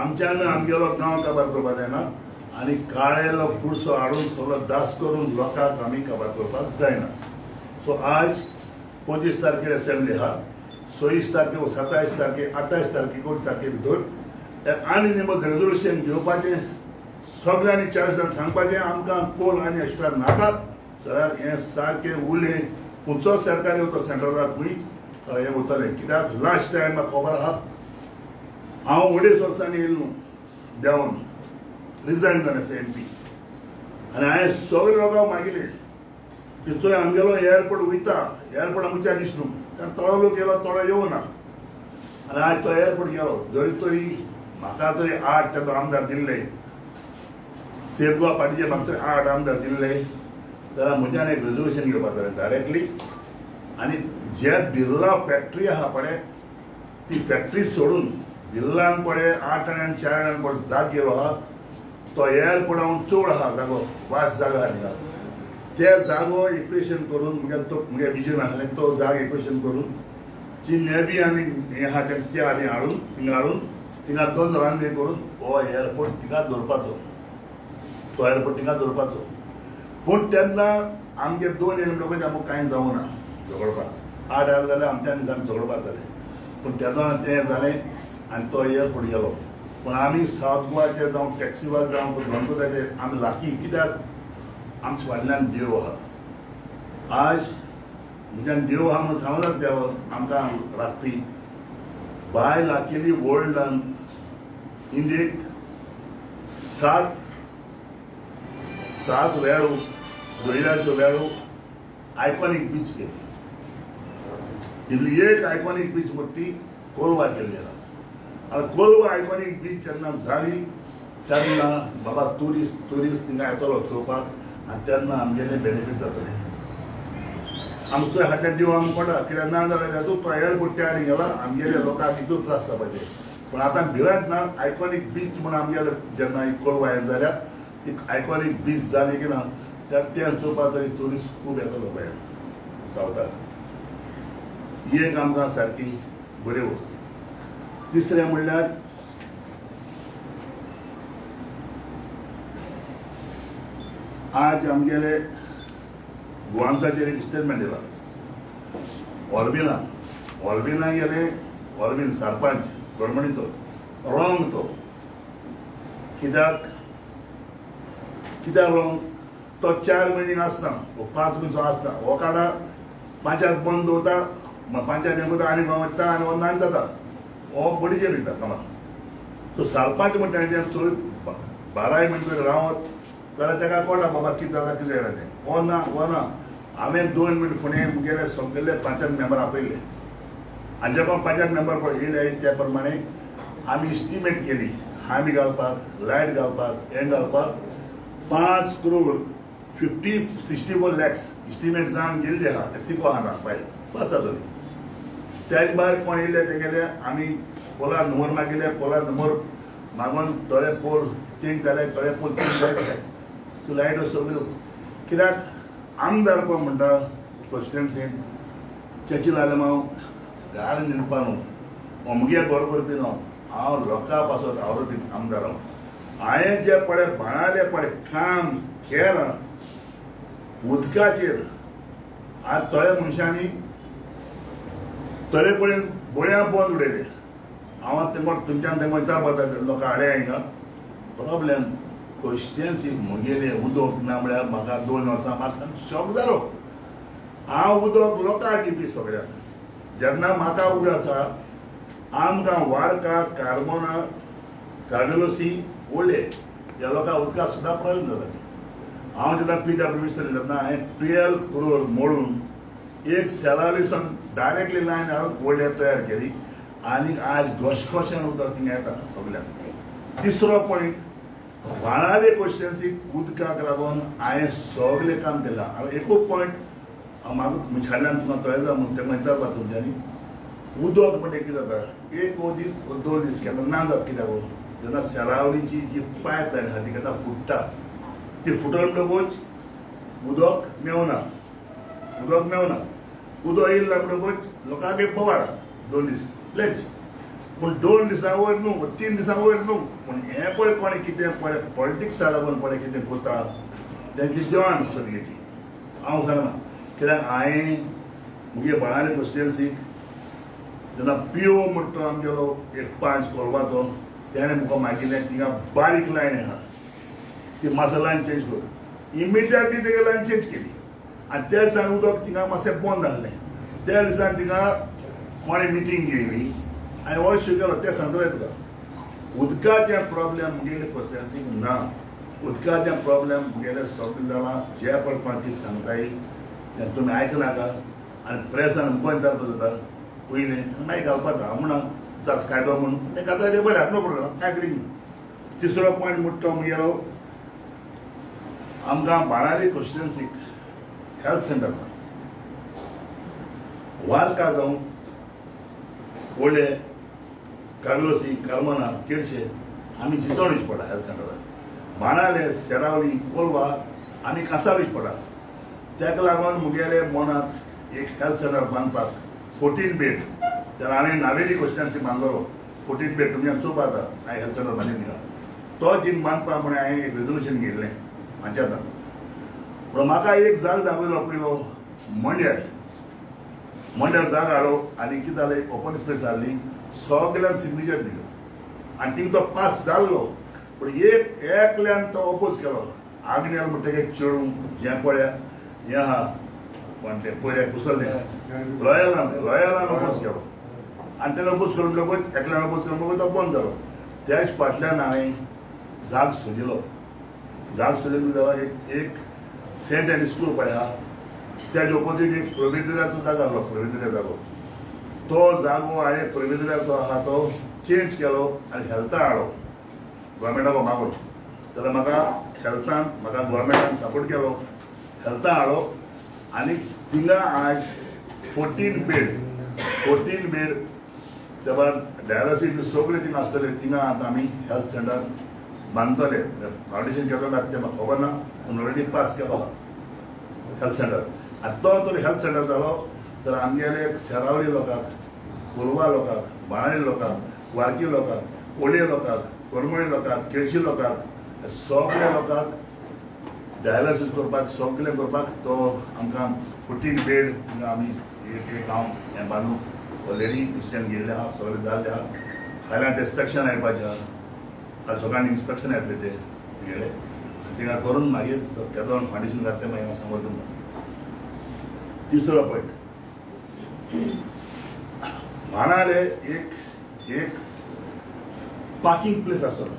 A: आमच्यान आमगेलो गांव काबार करपाक जायना आनी काळेलो कुडसो हाडून सगळो दास करून लोकांक आमी काबार करपाक जायना. सो आज 25 तारखेर असेंब्ली आहा, 26 तारखे 27 तारखे 28 तारखे 29 तारखे भितर आनी निमत रेजोल्युशन घेवपाचें सगळ्यांनी 40 जाण सांगपाचें आमकां कोल आनी एक्स्ट्रा नाका जाल्यार हें सारकें उरलें खंयचो सरकार येवता सेंट्रलाक खंय जाल्यार हें उरतलें. कित्याक लास्ट टायम म्हाका खबर आहा हांव 2.5 वर्सांनी येयलो न्हू देंवन रिजायन जालें एस एम पी आनी हांवें सगळे लोकांक मागिल्लें की चोय आमगेलो एअरपोर्ट वयता, एअरपोर्ट आमच्या दीस न्हू, कारण थोडो लोक गेलो थोडो येवना आनी आयज तो एअरपोर्ट गेलो. जरी तरी म्हाका तरी 8 तेजो आमदार दिल्ले, सेफ गोवा पार्टीचे म्हाका तरी 8 आमदार दिल्ले जाल्यार म्हज्यान एक रेजोल्युशन घेवपाक जालें डायरेक्टली. आनी जे बिर्ला फॅक्टरी आहा पळय ती फॅक्टरी सोडून बिर्लान पळय 8 आनी 4 आनी पळय जाग गेलो आहा तो एअरपोर्टाहून चड आहा जागो, वास जागो आहा थिंगा. ते जागो इक्वेशन करून मुगे तो मुगे विजन आसलें तो जागो इक्वेशन करून जी नेवी आनी हें आहा ते आनी हाडून थिंगा हाडून थिंगा 2 रनवे करून हो एअरपोर्ट थिंगा दवरपाचो, तो एअरपोर्ट थिंगा दवरपाचो. पूण तेन्ना आमगे 2 येयले म्हणटकूच आमकां कांय जावना झगडपाक, 8 आयले जाल्यार आमच्यानी आमी झगडपाक जालें. पूण तेन्ना तें जालें आनी तो एअरपोर्ट गेलो. पूण आमी सावथ गोवाचे जावं टॅक्सीवाले जावं धनकोताचे आमी लाकी, कित्याक आमच्या फाटल्यान देव आहा. आज म्हज्यान देव आहा म्हणून सांगला देव आमकां राखपी बायल आकेली वर्ल्डान इंडियेक 7 वेळो दर्याच्यो वेळो आयकॉनीक बीच केली. तितली एक आयकॉनीक बीच म्हणटा ती कोलवा केल्ली आहा. आनी कोलवा आयकॉनीक बीच जेन्ना जाली तेन्ना बाबा ट्युरिस्ट थिंगा येतलो चोवपाक आनी तेन्ना आमगेलें बेनिफीट जातलें. आमचो हाडल्यान देव आमकां पडटा, कित्याक ना जाल्यार तो एअरपोर्ट तयारी गेला आमगेले लोकांक हितून त्रास जावपाचे. पूण आतां भिरांत ना, आयकॉनीक बीच म्हूण आमगेले जेन्ना कोलवा हें जाल्या ती आयकॉनीक बीच जाली की ना तें चोवपाक तरी ट्युरिस्ट खूब येतलो भायर सावथाक. ही एक आमकां सारकी बरी वस्त. तिसरें म्हणल्यार आज आमगेले गोवान्साचेर एक स्टेटमेंट दिला ऑल्बिना, ऑल्बिना गेले ऑल्बिन सरपंच गव्हर्मेंटीचो रॉंग तो. कित्याक कित्याक रॉंग? तो 4 म्हयने आसना, 5 म्हयने आसना, हो काडा 5 बंद दवरता, 5 हें करता आनी वता आनी हो नाच जाता, हो बडीचेर वयता कामाक. सो सरपंच म्हणटा तें चोय 12 म्हयने रावत जाल्यार ताका कळटा बाबा कितें जाता कितें जायना तें. हो ना हो ना हांवें 2 मिनट फुडें मुगेले सगळे 5 मेंबर आपयले आनी जेन्ना 5 मेंबर पळय येयले त्या प्रमाणे आमी इस्टिमेट केली हांबी घालपाक, लायट घालपाक, हें घालपाक 5 करोड 50-64 लॅक्स इस्टिमेट जावन गेल्ली आहा. सिको आहा ना फायल पास जातली. त्याच भायर कोण येयले तेगेले आमी पोलार नंबर मागिल्ले, पोलार नंबर मागून थोडे पोल चेंज जाले, थोडे पोल चेंज जाले, त्यो लायट्यो सगळ्यो. कित्याक आमदार कोण म्हणटा कॉन्स्टिट्युएन्सीन चर्चिल आलेमांव घार न्हिदपा न्हू, अमगे घर करपी न्हू, हांव लोकां पासत आवरोपी आमदार हांव. हांवें जें पळय बाणाले पळय काम केलां उदकाचेर, आज थोड्या मनशांनी थोडे कडेन बोळ्या बंद उडयले. हांव तेंको तुमच्यान तेंको विचारपाक जाय लोकां हाडे हिंगा प्रॉब्लेम क्वेश्चन्स म्हगेले उदक ना म्हळ्यार म्हाका 2 वर्सां म्हाका शॉक जालो. हांव उदक लोकांक दिवपी सगळ्यांक. जेन्ना म्हाका उगड आसा आमकां वार्का कार्मोना कार्वेलोसी ओले ह्या लोकांक उदकाक सुद्दां प्रॉब्लेम जाता. हांव जेन्ना पीडब्ल्यू मिनिस्टर तेन्ना हांवें 12 करोड मोडून एक सेलावलीसान डायरेक्टली लायन हाडून ओले तयार केली आनी आज घशघशान उदक थिंगा येता सगळ्यांक. तिसरो पॉयंट बाणाले क्वेश्चन्सीक उदकाक लागून हांवें सगळें काम केलां. आनी एकूच पॉयंट हांव म्हाका मनशाल्यान तुमकां कळयता म्हूण तें विचारपाक तुमच्यांनी. उदक म्हणटा कितें जाता एक दीस 2 दीस केन्ना ना जाता. कित्याक जेन्ना सेरावलीची जी पायप लायन आसा ती केन्ना फुट्टा, ती फुटल म्हणटकूच उदक मेवना, उदक मेवना. उदक येयलें ना म्हणटकूच लोकांक एक बोवाळ 2 दीस लेच. पूण 2 दिसां वयर न्हू 3 दिसां वयर न्हू. पूण हें पळय कोणें कितें पळय पॉलिटिक्सा लागून पळय कितें करता तेंची जवान सगळेची हांव सांगना. कित्याक हांवें म्हगे बाणाले कॉन्स्टिट्युएन्सीक जेन्ना पी ओ म्हणटा तो आमगेलो एक 5 कोलवाचो तेणें म्हाका मागिल्लें थिंगा बारीक लायन आहा ती मातसो लायन चेंज कर. इमिडिएटली तेगे लायन चेंज केली आनी त्या दिसान उदक थिंगा मातशें बंद आहलें. त्या दिसान थिंगा कोणें मिटींग घेयली हांवें हो इश्यू केलो तें सांगतलें तुका. उदकाचें प्रॉब्लेम म्हगेले कॉन्स्टिट्युएन्सीक ना. उदकाचें प्रॉब्लेम म्हगेलें सगळें जालां. जे पळय कोण कितें सांगताय तें तुमी आयकनाका आनी प्रेसान मुखार विचारपाक जाता पयलें आनी मागीर घालपाक जाता. हांव म्हणा जाच कायदो म्हणून तें घालता तें बरें, नो प्रॉब्लेम, कांय फिलिंग ना. तिसरो पॉयंट म्हणटा तो म्हगेलो आमकां बाणावली कॉन्स्टिट्युएन्सीक हेल्थ सेंटर ना. वार्का जावं ओले कार्वेलोसी करमना केरशे आमी चिंचवण वचचें पडटा हेल्थ सेंटराक. बाणाले सेरावली कोलवा आमी कांसावली वचचें पडटा. ताका लागून म्हगेले मनाक एक हेल्थ सेंटर बांदपाक 14 बेड तेन्ना हांवें नावेली कॉन्स्टिट्युएन्सी बांदलेलो 14 बेड तुमच्यान चोवपा जाता हांवें हेल्थ सेंटर बांदिल्लें थिंगा. तो जीम बांदपाक म्हूण हांवें एक रेजोल्युशन घेयल्लें पंचायतान. पूण म्हाका एक जाग दाखयलो पयलो मंड्यार, मंड्यार जाग हाडलो आनी कितें जालें एक ओपन स्पेस आहली सगळ्यान सिग्नेचर दिल्यो आनी थिंग तो पास जाल्लो. पूण एक एकल्यान तो ओपोज केलो. आग्नेल म्हणटकीर चेडूं जें पळया हें आहा कोण तें पयल्या कुसलें लॉयलान, लॉयलान ओपोज केलो आनी तेणें ओपोज केलो म्हणटकूच एकल्यान ओपोज केलो म्हणटकूच तो बंद जालो. त्याच फाटल्यान हांवें जाग सोदिलो. जाग सोदिलो जाल्यार एक सेंट एनी स्कूल पळय आहा त्याच्या ओपोजीट एक प्रोविदुराचो जागो आहलो, प्रोविदुरा जागो. तो जागो हांवें प्रोविदुराचो आहा तो चेंज केलो आनी हेल्था हाडलो गोवोरमेंटाक मागून. जाल्यार म्हाका हेल्थान म्हाका गोवोरमेंटान सपोर्ट केलो, हेल्था हाडलो आनी थिंगा आज 14 बेड, 14 बेड त्या भायर डायलिसीस सगळें थिंगा आसतलें. थिंगा आतां आमी हेल्थ सेंटर बांदतले. फावंडेशन केलो ना तें म्हाका खबर ना, पूण ऑलरेडी पास केलो आहा हेल्थ सेंटर. आनी तो तर हेल्थ सेंटर जालो तर आमगेले सेरावली लोकांक, कोलवा लोकांक, बाणावली लोकांक, वार्की लोकांक, ओले लोकांक, करमळी लोकांक, केळशी लोकांक, सगळ्या लोकांक डायलिसीस करपाक सगळें करपाक तो आमकां 14 बेड थिंगा आमी एक एक हांव हें बांदूंक ऑलरेडी डिसिजन घेयल्लें आहा, सगळें जाल्लें आहा. फाल्यां इन्स्पेक्शन येवपाचें आहा, आज सगळ्यांनी इन्स्पेक्शन येतलें ते गेले थिंगा करून मागीर तो केदो फावंडेशन जाता तें मागीर हांव सांगता तुमकां. तिसरो पॉयंट बाणाले एक एक पार्किंग प्लेस आसतलो.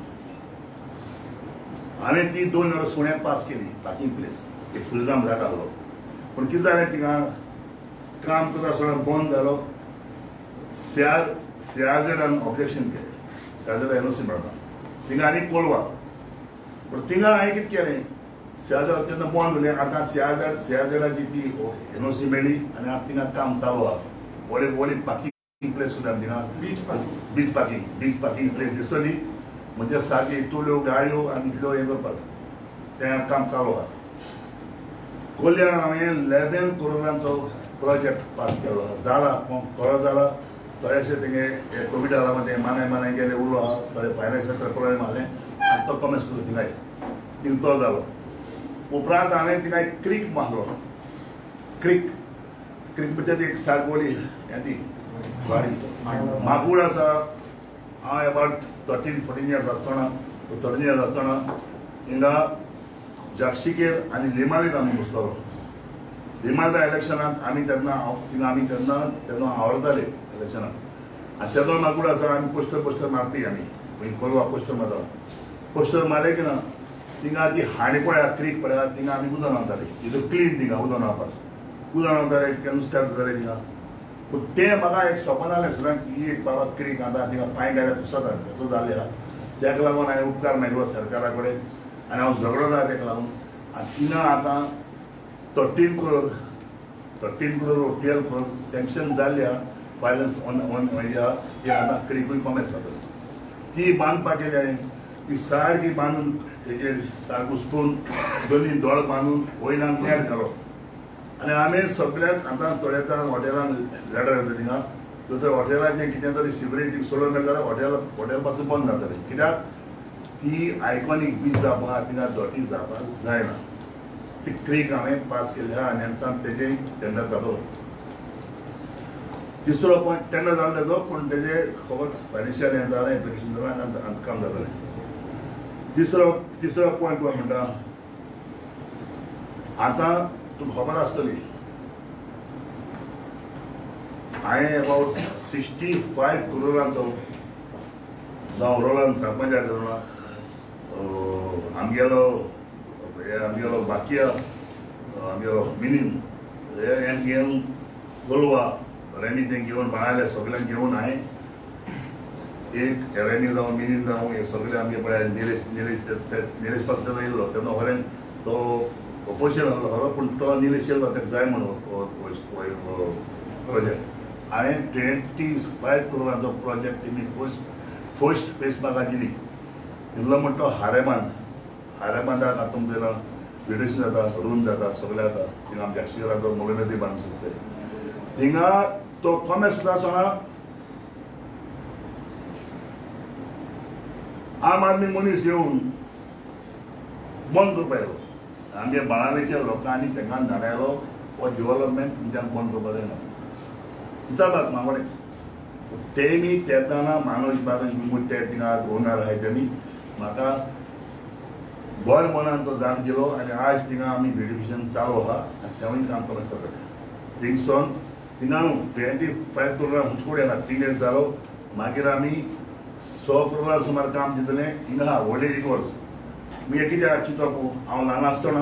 A: हांवें ती 2 वर्सां सुण्याक पास केली पार्किंग प्लेस एक फुलजाम जागा आहलो. पूण कितें जालें थिंगा काम करता आसतना बंद जालो. सीआरझेडान ऑब्जेक्शन केलें, सीआरझेड एनओसी मेळना थिंगा आनी कोलवा. पूण थिंगा हांवें कितें केलें सीआरझेड तेन्ना बंद उरलें. आतां सीआरझेड सीआरझेडाची ती एनओसी मेळ्ळी आनी आतां थिंगा काम चालू आहा. व्हडली व्हडली पार्किंग प्लेस करता थिंगा,
B: beach parking,
A: beach parking, beach parking place दिसतली म्हणजे सारकी इतल्यो गाडयो आनी इतल्यो हें करपाक तें काम चालू आहा. कोल्यां हांवें 11 करोडांचो प्रोजेक्ट पास केलो जाला, थोडो जाला. थोडेशे तेंगे कोविडा लागून ते मानाय मानाय गेले उरलो आहा, थोडे फायनान्शियल प्रॉब्लेम आहले आनी तो कमेन्स केलो थिंगाय थिंग तो जालो. उपरांत हांवें थिंगा एक क्रीक मारलो. क्रीक क्रीक म्हणजे एक सारकोली हें ती वारी मागूळ आसा. हांव अबाउट 13-14 इयर्स आसतना, 13 इयर्स आसतना हिंगा जाक्षिकेर आनी लिमालीत आमी बसतालो. लिमाल्या इलेक्शनाक आमी तेन्ना थिंगा आमी तेन्ना तेन्ना आवडताले इलेक्शनाक. आनी तेदो मागूळ आसा आमी पोस्टर पोस्टर मारपी आमी कोलवा पोस्टर मारता. पोस्टर मारले की ना थिंगा ती हांडी पळया क्रीक पळया थिंगा आमी उदक न्हांवताले. इतू क्लीन थिंगा उदक न्हांवपाक उदक न्हांवताले तिका नुस्त्याक धरताले थिंगा. पूण तें म्हाका एक सपन जालें सुद्दां की एक बाबा क्रीक आतां थिंगा पांय घाल्यार पुसता तसो जालें आहा. तेका लागून हांवें उपकार मागलो सरकारा कडेन आनी हांव झगडो ना तेका लागून. आनी थिंगा आतां 13 करोड 13 करोड 12 करोड सँक्शन जाल्ली आहा फायनान्स ऑन ऑन ती आतां क्रिकूय कॉमेस जाता. ती बांदपाक गेली हांवें ती सारकी बांदून तेजेर सारको उसपून दोनी दोळ बांदून वयल्यान नेट घालो. आनी आमी सगळ्याक आतां थोड्या हॉटेलान लेटर येता थिंगा जर हॉटेलाचें कितें तरी सिवरेज सोडून मेळटा जाल्यार हॉटेल हॉटेल पासून बंद जातलें. कित्याक ती आयकॉनीक बीच जावपाक थिंगा डॉटी जावपाक जायना. ती क्रीक हांवें पास केली आहा आनी हेंचान तेजें टेंडर जातलो. तिसरो पॉयंट टेंडर जालो तेजो पूण तेजें खबर फायनान्शियल हें जालें एप्लिकेशन जालें आनी काम जातलें. तिसरो तिसरो पॉयंट कोण म्हणटा आतां तुका खबर आसतली हांवें अबाउट 65 करोडांचो जावं रोलान सरपंचाक धरून आमगेलो हे आमगेलो बाकिया आमगेलो मिनीम हे हें घेवन कोलवा रेमी तें घेवन बाळाले सगळ्यांक घेवन हांवें एक रेमी जावं मिनीम जावं हे सगळे आमगे पळय निलेश निलेश निलेश पासून तेन्ना येयल्लो तेन्ना खरें तो ओपोजिशन आहलो खरो पूण तो निलेश येयल्लो ताका जाय म्हणून प्रोजेक्ट. हांवें 25 करोडाचो प्रोजेक्ट तेमी फर्स्ट फर्स्ट फेस म्हाका दिली. दिल्लो म्हण तो हारेबांद हारेबांदाक आतां तुमचें ब्युटिशन जाता रूम जाता सगळें जाता थिंगा आमच्या शिराचो मोगले बांदून सोदता थिंगा तो कॉमेस सुद्दां आसतना आम आदमी मनीस येवन बंद करपा येयलो. आमगे बाणावलेच्या लोकांनी तांकां धाडायलो हो डिवलपमेंट तुमच्यान बंद करपा जायना. विचारतात म्हाका तेमी तेन्ना मानोज बानोज मुट्टे थिंगा ओनर आहाय तेमी म्हाका बरें मनान तो जाग दिलो आनी आज थिंगा आमी ब्युटिफिकेशन चालू आहा आनी तेवूय काम करून जाता. थिंगसोन थिंगा न्हू 25 करोडा हुंचकोडी आहा 3 एक जालो. मागीर आमी 100 करोडा सुमार काम दितलें हिंगा आहा व्हडलें इगोर्ज. मुगे कितें चिंतप हांव ल्हान आसतना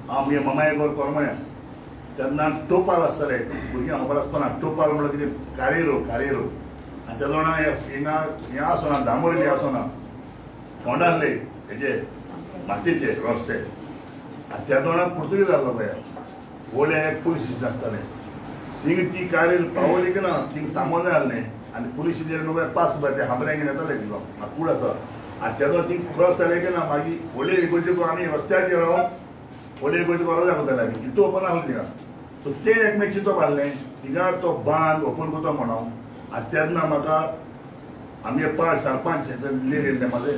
A: हांव मुगे मामाय घर करमण्या तेन्ना टोपाल आसताले भुरग्यांक खबर आसतना टोपाल म्हणल्यार कितें कारेरो कारेरो आनी तेदोणा हिंगा हें आसना दामोर बी आसना फोंड आहले हेजे मातयेचे रस्ते आनी तेदोणा पुर्तुगेज आहलो पळय व्हडलें एक पुलीस स्टेशन आसतालें थिंगा ती कारेर पावली की ना थिंगा थांबोन जाय आहलें आनी पुलीस स्टेशन न्हू पास ते हांबऱ्यांक येताले थिंगा कूड आसा. आनी तेदो ती क्रॉस जाले की ना मागीर व्हडले इगोर्जेक आमी रस्त्याचेर रावन व्हडले इगोर्जेक रजा करताले आमी इतू ओपन आहलो थिंगा. सो तें एकमेक चिंतप आहलें थिंगा तो बांद ओपन करता म्हणून. आनी तेन्ना म्हाका आमगे 5 सरपंच लिर येयल्ले म्हाजे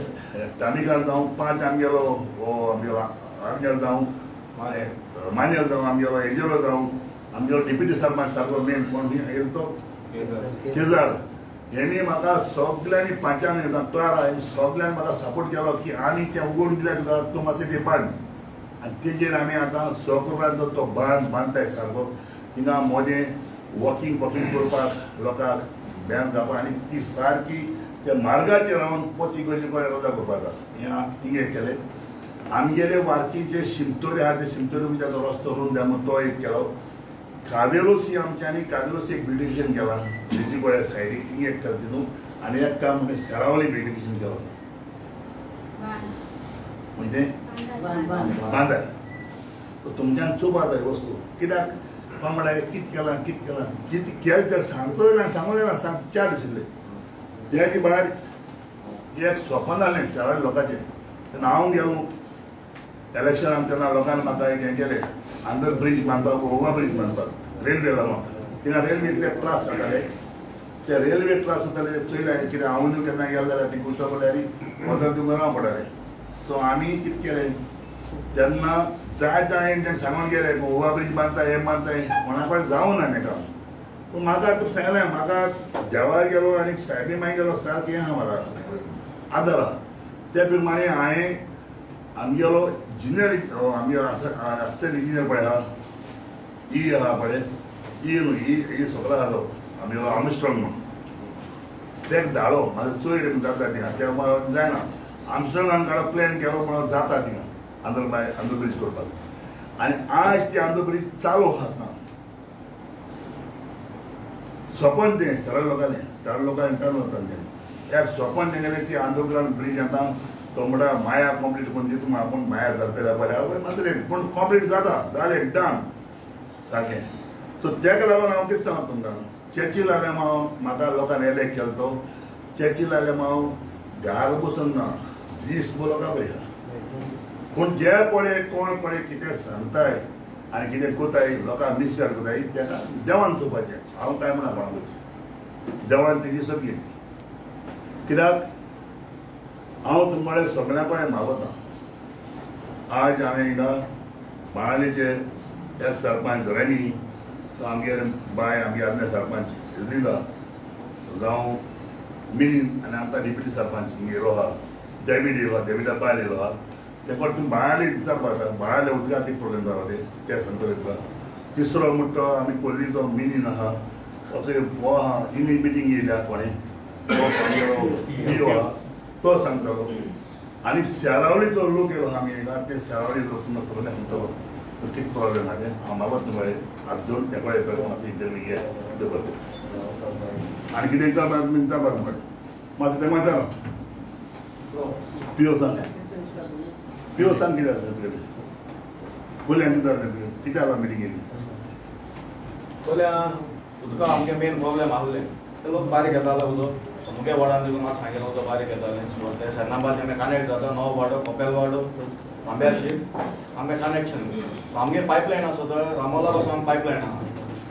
A: तामिकान जावं 5 आमगेलो हो आमगेलो आमगेलो जावं मान्यल जावं आमगेलो एजेलो जावं आमगेलो डेप्युटी सरपंच सारको मेन कोण येयलो तो केजार हेणी म्हाका सगल्यांनी 5 क्लारा हेणी सगल्यांनी म्हाका सपोर्ट केलो की आमी तें उगडून दिल्यार तुका तूं मातशें तें बांद. आनी तेजेर आमी आतां 100 करोडांचो तो बांद बांदताय सारको थिंगा मोदें वॉकिंग वॉकिंग करपाक लोकांक व्यायाम जावपाक आनी ती सारकी त्या मार्गाचेर रावन पोती इगोर्जे कडेन रजा करपाक हें थिंगा केलें. आमगेले वार्कीचे शिमतोरी आहा ते शिमतोरी ताचो रस्तो करून जाय म्हूण तो एक केलो. कावेलोसी आमच्यांनी कावेलोसी एक ब्युटिफिकेशन केलां रेजिगोड्या सायडीक थिंग एक केलां तितून आनी एक काम म्हणजे सेरावली ब्युटिफिकेशन केलो म्हणजे बांदार. तुमच्यान चोवपा जाय वस्तू कित्याक कोण म्हणटा कित केलां कित केलां कितें केलें तें सांगतलो ना सांगूं जायना सांग 4 दिशिल्ले त्याचे भायर एक सपन जालें सेरावली लोकांचें. तेन्ना हांव गेलो इलेक्शनाक तेन्ना लोकांनी म्हाका एक हें केलें अंदर ब्रिज बांदपाक ओवर ब्रिज बांदपाक रेल्वे लागून थिंगा रेल्वे इतले त्रास जाताले ते रेल्वे त्रास जाताले चोयले कितें हांव न्हू केन्ना गेलो जाल्यार ती कुर्ता पडल्यार वता तुमकां राव पडटालें. सो आमी कितें केलें तेन्ना जाय जाय तें सांगून गेले ओवर ब्रिज बांदता हें बांदता कोणा कडेन जावं ना तें काम. पूण म्हाका आतां सांगलें, म्हाका देवा गेलो आनी सायबी माय गेलो सारकें हें आहा, म्हाका आदार आहा. त्या प्रमाणे हांवें आमगेलो इंजिनियर, आमगेलो आसिस्टंट इंजिनियर पळय आहा, ई आहा पळय, ई न्हू ई ई सगळो आहा तो आमगेलो आमस्ट्रॉंग म्हणून, तेका धाडो म्हाजो चोय रे जाता थिंगा. ते जायना आमस्ट्रॉंगान काडो प्लॅन केलो म्हणून जाता थिंगा आंध्र बाय आंध्र ब्रिज करपाक. आनी आज ती आंध्र ब्रिज चालू आहा. सपन तें सरळ लोकांनी, सरळ लोकांनी चालू वता तें एक सपन तेंगेलें ती आंध्र ब्रिज आतां तो म्हणटा माया कंप्लीट करून दिता म्हूण, आपूण माया जाता जाल्यार बरें, बरें मातशें लेट पूण कंप्लीट जाता, जालें डन सारकें. सो तेका लागून हांव कितें सांगता तुमकां, चर्चील आलें हांव म्हाका लोकांनी एलेक्ट केलो तो चर्चील आलें हांव घार बसून ना दीस लोकां बरी आहा. पूण जे पळय कोण पळय कितें सांगताय आनी कितें कोताय लोकांक मिसगायड कोताय तेका देवान चोवपाचें. हांव कांय म्हणा कोणाक, देवान तेजी सत घेतली. कित्याक हांव तुमकां सगळ्यां कडेन मागोता. आज हांवें हिंगा बाणावलेचे एक सरपंच रेमी, तो आमगे बाय आमगे आदले सरपंच इजलिंदा जावं मिनीन, आनी आतां डिप्युटी सरपंच येयलो आहा, डेवीड येयलो आहा, डेविडा बायल येयलो आहा. तेका तुमी बाणावले विचारपाक, बाणावले उदकांत एक प्रोब्लेम जाला ते सांगतले तुका. तिसरो म्हणटा तो आमी कोल्लीचो मिनीन आहा, असो हो आहा, इनी मिटींग येयल्या कोणें तो आमगेलो आहा तो सांगतलो. आनी सेरावलीचो लोक येयलो आहा आमी हिंगा, ते सेरावली लोक तुमकां सगळें सांगतलो तो कितें प्रोब्लेम आहा तें. हांव मागत न्हू हात जोडून तेका येतलो मातसो इंटरव्यू घे दवरता. आनी कितें विचारपाक तुमी विचारपाक तुमकां मातशें तें विचारा. पियो सांग, पियो सांग कितें आसा तुगेलें, पयलीं विचारलें तुवें कितें आसा मिटिंगेक.
B: पयल्या उदका आमगे मेन प्रॉब्लेम आहले ते लोक बारीक येताले उदक मुगे वार्डान देखून म्हाका सांगिल्लें उदक बारीक येतालें. सो ते सेर्नाबाद आमी कनेक्ट जाता, नवो वाडो, कोपेल वाडो, आंब्याशीर आमगे कनेक्शन. सो आमगे पायपलायन आसा तो रामोला पासून आमकां पायपलायन आहा,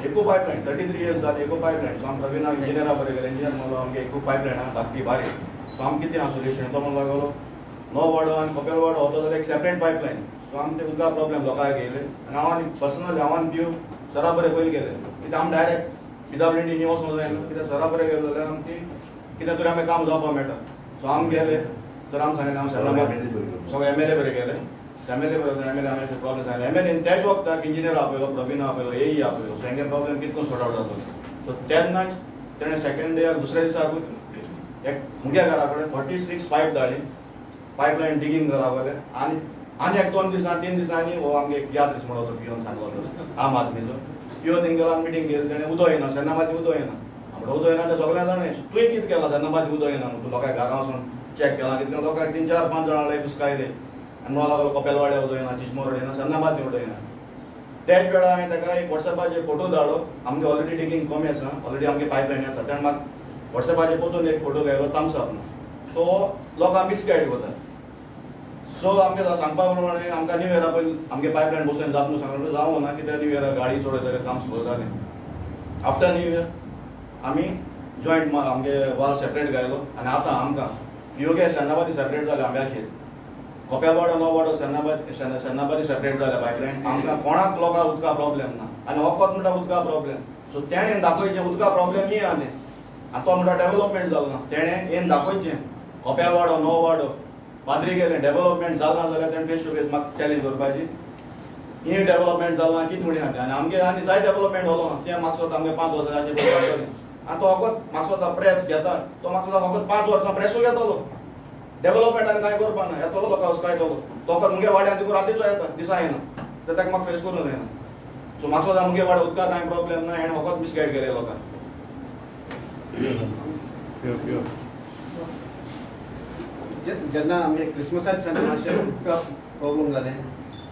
B: एकू पायपलायन 33 इयर्स जाली एकू पायपलायन. सो आमी प्रवीणा इंजिनियरा बरें गेले, इंजिनियर म्हणलो आमगे एकू पायपलायन आहा धाकटी बारीक. सो आमकां कितें आहा सोल्युशन, तो म्हणून लागलो नवो वाडो आनी कोपेल वाडो होतो जाल्यार एक सेपरेट पायपलायन. सो आमकां ते उदका प्रॉब्लेम लोकांक येयले आनी हांव आनी पर्सनली हांव आनी पियो सरा बरें पयलीं गेले कित्याक आमी डायरेक्ट PWD ही वचोंक जायना, कित्याक सरा बरें गेले जाल्यार आमची कितें तरी आमकां काम जावपाक मेळटा. सो आमी गेले सर, आमी सांगलें हांव सेर्नाबाद सगळे एमएलए बरें गेले, एमएलए बरें एमएलए आमी प्रॉब्लेम सांगले. एमएलए त्याच वखदाक इंजिनियर आपयलो, प्रवीण आपयलो, एई आपयलो. सो हेंगे प्रॉब्लेम कितको सॉर्ट आवट जातलो. सो तेन्नाच तेणें सेकंड डे दुसऱ्या दिसाकूच एक मुगे घरा कडेन 46 पायप धाडली, पायपलायन डिगींग लागले. आनी आनी एक 2 दिसांनी 3 दिसांनी हो आमगे एक यात्रीस म्हणलो तो पियोन सांगलो तो आम आदमीचो पियो थिंग गेलो, आमी मिटींग गेली. तेणें उदक येना सेर्नाबादी उदक येना म्हणटा, उदक येना तें सगळें जाणें तुवें कितें केलां सेर्नाबादी उदक येना म्हणून तूं लोकांक घरा वचून चॅक केलां कितलें लोकांक 3 4 5 जाणां घुसकायले आनी म्हणून लागलो कोपेलवाड्या उदक येना, चिचमोर येना, सेर्नाबादी उदक येना. त्याच वेळार हांवें ताका एक वॉट्सॅपाचेर फोटो धाडलो, आमगे ऑलरेडी डिगींग कमी आसा, ऑलरेडी आमगे पायपलायन येता. तेणें म्हाका वॉट्सॅपाचेर परतून एक फोटो घायलो थम्स अप. सो लोकांक मिसगायड करता. सो आमगे सांगपा प्रमाणे आमकां न्यू इयरा पयलीं आमगे पायपलायन बसून जाता न्हू सांगलें, जावं ना कित्याक न्यू इयरा गाडी चडयतले काम स्लो जालें. आफ्टर न्यू इयर आमी जॉयंट मार आमगे वाल सेपरेट घायलो आनी आतां आमकां योगे सेर्नाबादी सेपरेट जाले, आंब्याशीर कोपेलवाडो नवो वाडो सेर्नाबाद सेर्नाबादी सेपरेट जाले पायपलायन. आमकां कोणाक लोकांक उदका प्रॉब्लेम ना आनी वखद म्हणटा उदका प्रॉब्लेम. सो तेणें दाखयचें उदका प्रॉब्लेम ही आनी आनी तो म्हणटा डेवलपमेंट जालो ना, तेणें येन दाखयचें कोपेलवाडो नवो वाडो पाद्री गेले डेवलपमेंट जालां जाल्यार तेणें फेस टू फेस म्हाका चॅलेंज करपाची, ही डेवलपमेंट जालां कितें म्हणी आहा आनी आमगे आनी जाय डेवलपमेंट जालो ना तें म्हाका सोदता आमगे 5 वर्सां जालें. आनी तो फकत म्हाका सोदता प्रेस घेता, तो म्हाका सोदता फकत 5 वर्सां प्रेसूय घेतलो, डेवलपमेंट आनी कांय करपा ना, येतलो लोकां हुस्कायतलो तो फकत मुगे वाड्यान तिकून रातीचो येता दिसा येना, तर ताका म्हाका फेस करूंक जायना. सो म्हाका सोदता मुगे वाड्या उदका कांय प्रॉब्लेम ना, हेणें फकत मिसगायड केलें लोकांक.
C: जेन्ना आमी क्रिसमसा दिसांनी मातशें उदका प्रॉब्लम जालें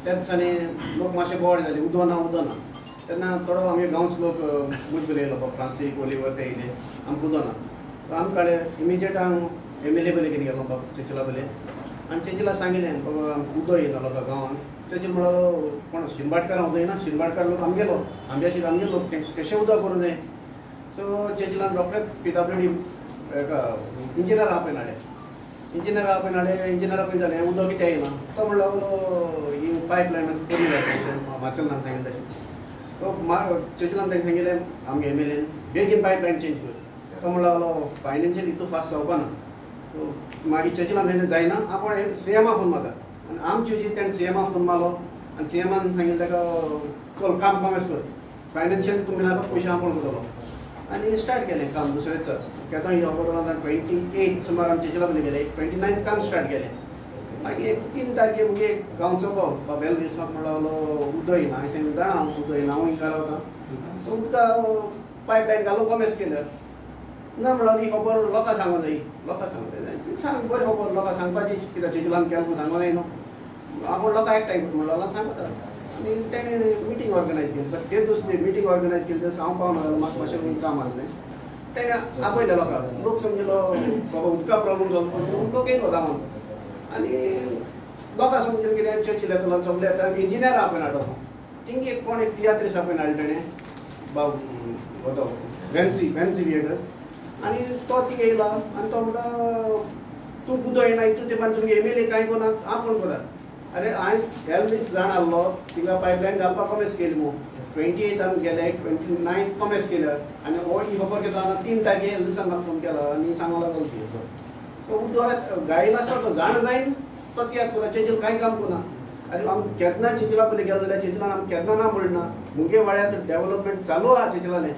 C: त्या दिसांनी लोक मातशे बोवाळ जाले, उदक ना उदक ना. तेन्ना थोडो आमगे गांवचो लोक मुजबेर येयलो, फ्रांसीक ओलिवर ते येयले, आमकां उदक ना. सो आमी काडलें इमिजिएट हांव एमएलए बले कितें गेलो बाब चेचिला बले आनी चेचिला सांगिल्लें बाबा आमकां उदक येयना लोकां गांवांत. चेचिल म्हणलो कोण शिरबाटकारां उदक येयना, शिरबाटकार लोक आमगेलो आंब्याशीर आमगे लोक कशें उदक करूं जाय. सो चेचिलान रोखडेच PWD एका इंजिनियर आपयन हाडलें, इंजिनियर आपयन हाडलें, इंजिनियरा खंय जालें उदक कित्याक येयना तो म्हणलो लागलो ही पायपलायन करूं जाय तशें मार्सेलान सांगिल्लें तशें. तो चर्चिलान तांकां सांगिल्लें आमगे एम एल एन बेगीन पायप लायन चेंज कर. तो म्हणलो लागलो फायनान्शियल इतू फास्ट जावपा ना. सो मागीर चर्चिलान सांगलें जायना आपूण सीएमा फोन मारता आनी आमची जी तेणें सीएमा फोन मारलो आनी सीएमान सांगिल्लें ताका चल काम कॉमेस कर फायनान्शियल तुमी नाका पयशे आपूण करतलो आनी स्टार्ट केलें काम दुसरेच केदो ही खबर 28 सुमार आमी चर्चिला पयलीं गेले 29 काम स्टार्ट केलें. मागीर एक 3 तारखे मुगे गांवचो भाव बेल दिसपाक म्हणलो लागलो उदक येना. हांवें सांगलें जाणा हांव उदक येना हांव हिंगा रावता. सो उदक पायप लायन घालून कॉमेस केलें ना म्हणलो ही खबर लोकांक सांगूंक जाय लोकांक सांगूंक जाय सांग बरी खबर लोकांक सांगपाची कित्याक चर्चिलान केलें म्हूण सांगूंक जाय न्हू आपूण लोकांक एकठांय करता म्हणलो सांगता. आनी तेणें मिटींग ऑर्गनायज केली बट ते दुसरी मिटींग ऑर्गनायज केली तेन्ना हांव पावना जालो म्हाका मातशें काम आसलें. तेणें आपयलें लोकांक लोक समजलो बाबा उदका प्रॉब्लम जालो म्हणून लोक येयलो गांवांत आनी लोकांक समजलें कितें चर्चिल येतलो सगळे येता इंजिनियर आपयन हाडलो थिंग एक कोण एक तियात्रीस आपयन हाडलो तेणें बाब तो वेन्सी वेन्सी थिएटर आनी तो थिंग येयलो आनी तो म्हणटा तूं उदक येना इतू तेंपान तुमगे एम एल ए कांय कोना आपूण कोता. अरे हांवें एल दीस जाण आहलो थिंगा पायपलायन घालपाक कॉमेस केली मू 28 आमी गेले 29 कॉमेस केल्या आनी हो ही खबर घेता 3 तारखे एल दिसान म्हाका फोन केला आनी सांगो लागलो ती. सो उदक गायला आसा तो जाण जायन तो तियात्र कोता चेंजील कांय काम कोना. आनी आमी केन्ना चेंजिला पयलीं गेलो जाल्यार चेंजिलान आमी केन्ना ना म्हणना मुगे वाड्यार डेवलपमेंट चालू आहा चेंजिलाने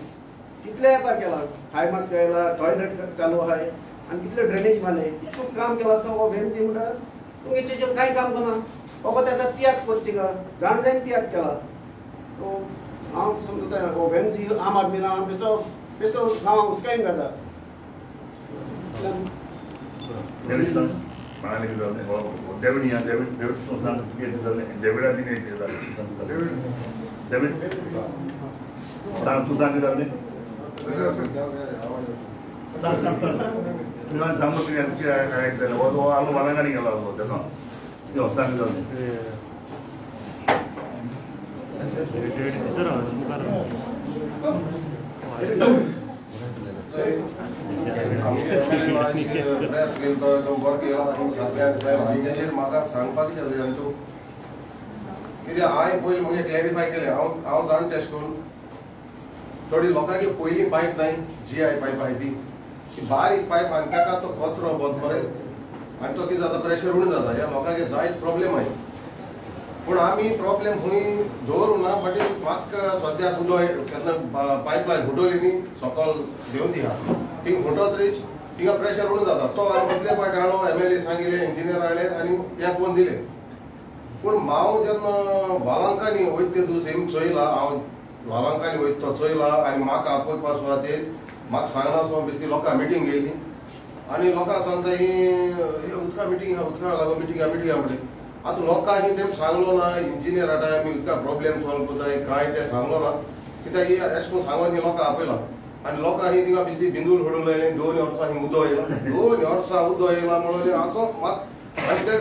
C: कितले वेपार केला हाय मास्क गायला टॉयलेट चालू आहाय आनी कितले ड्रेनेज मारले इतलो काम केला आसता हो वेन्सी म्हणटा तुमगे चेंजील कांय काम कोना फकत आतां तियात्र कोत थिंगा जाण जायन तियात्र केला. सो हांव समजता हो वेन्सी आम आदमी ना बेसो बेसो गांवांक हुस्कायन घाता.
A: म्हणाले की जालें डेविड या डेविड डेविड तूं सांग तुगे जालें डेविडा बीन एक जालें डेविड सांग तूं सांग कितें जालें सांग सांग सांग तुवें सांगलो कितें कितें जालें हो आलो वालांगानी गेलो आसलो तेका यो सांग कितें जालें.
D: प्रेस केलो तो बरो केला सगळ्यांनी म्हाका सांगपाक कितें जाय आमचो कित्याक हांवें पयलीं मुगे क्लॅरिफाय केलें हांव हांव जाण टेस्ट करून थोडी लोकांक पयलीं पायप नाय जी I pipe आहाय ती बारीक पायप आनी ताका तो कचरो बोत मरे आनी तो कितें जाता प्रेशर उणें जाता ह्या लोकांक जायत प्रॉब्लेम आहाय. पूण आमी प्रॉब्लेम खंय दवरूं ना बट म्हाका सद्याक उदक केन्ना पायप लायन फुटवली न्ही सकल देंवती आहा थिंग फुटत रीच थिंगा प्रेशर उणें जाता तो हांवें बदले फावट हाडलो एम एल ए सांगिल्लें इंजिनियर हाडले आनी हें करून दिलें. पूण हांव जेन्ना वालांकांनी वयता ते दीस हेम चोयला हांव वालांकांनी वयता तो चोयला आनी म्हाका आपोवपा सुवातेर म्हाका सांगना सो बेश्टी लोकां मिटींग गेल्ली आनी लोकांक सांगता ही उदका मिटींग आहा उदका लागो मिटींग आहा मिटींग आहा म्हणटा. आतां लोकांक तेम सांगलो ना इंजिनियर हाडटा आमी उदका प्रॉब्लेम सॉल्व करताय कांय तें सांगलो ना कित्याक ही अशें करून सांगोन ही लोकांक आपयला आनी लोकांक ही थिंगा बेश्टी बिंदूल फोडून लायलें 2 वर्सां हिंग उदक येयला 2 वर्सां उदक येयला म्हणून असो म्हाका आनी ते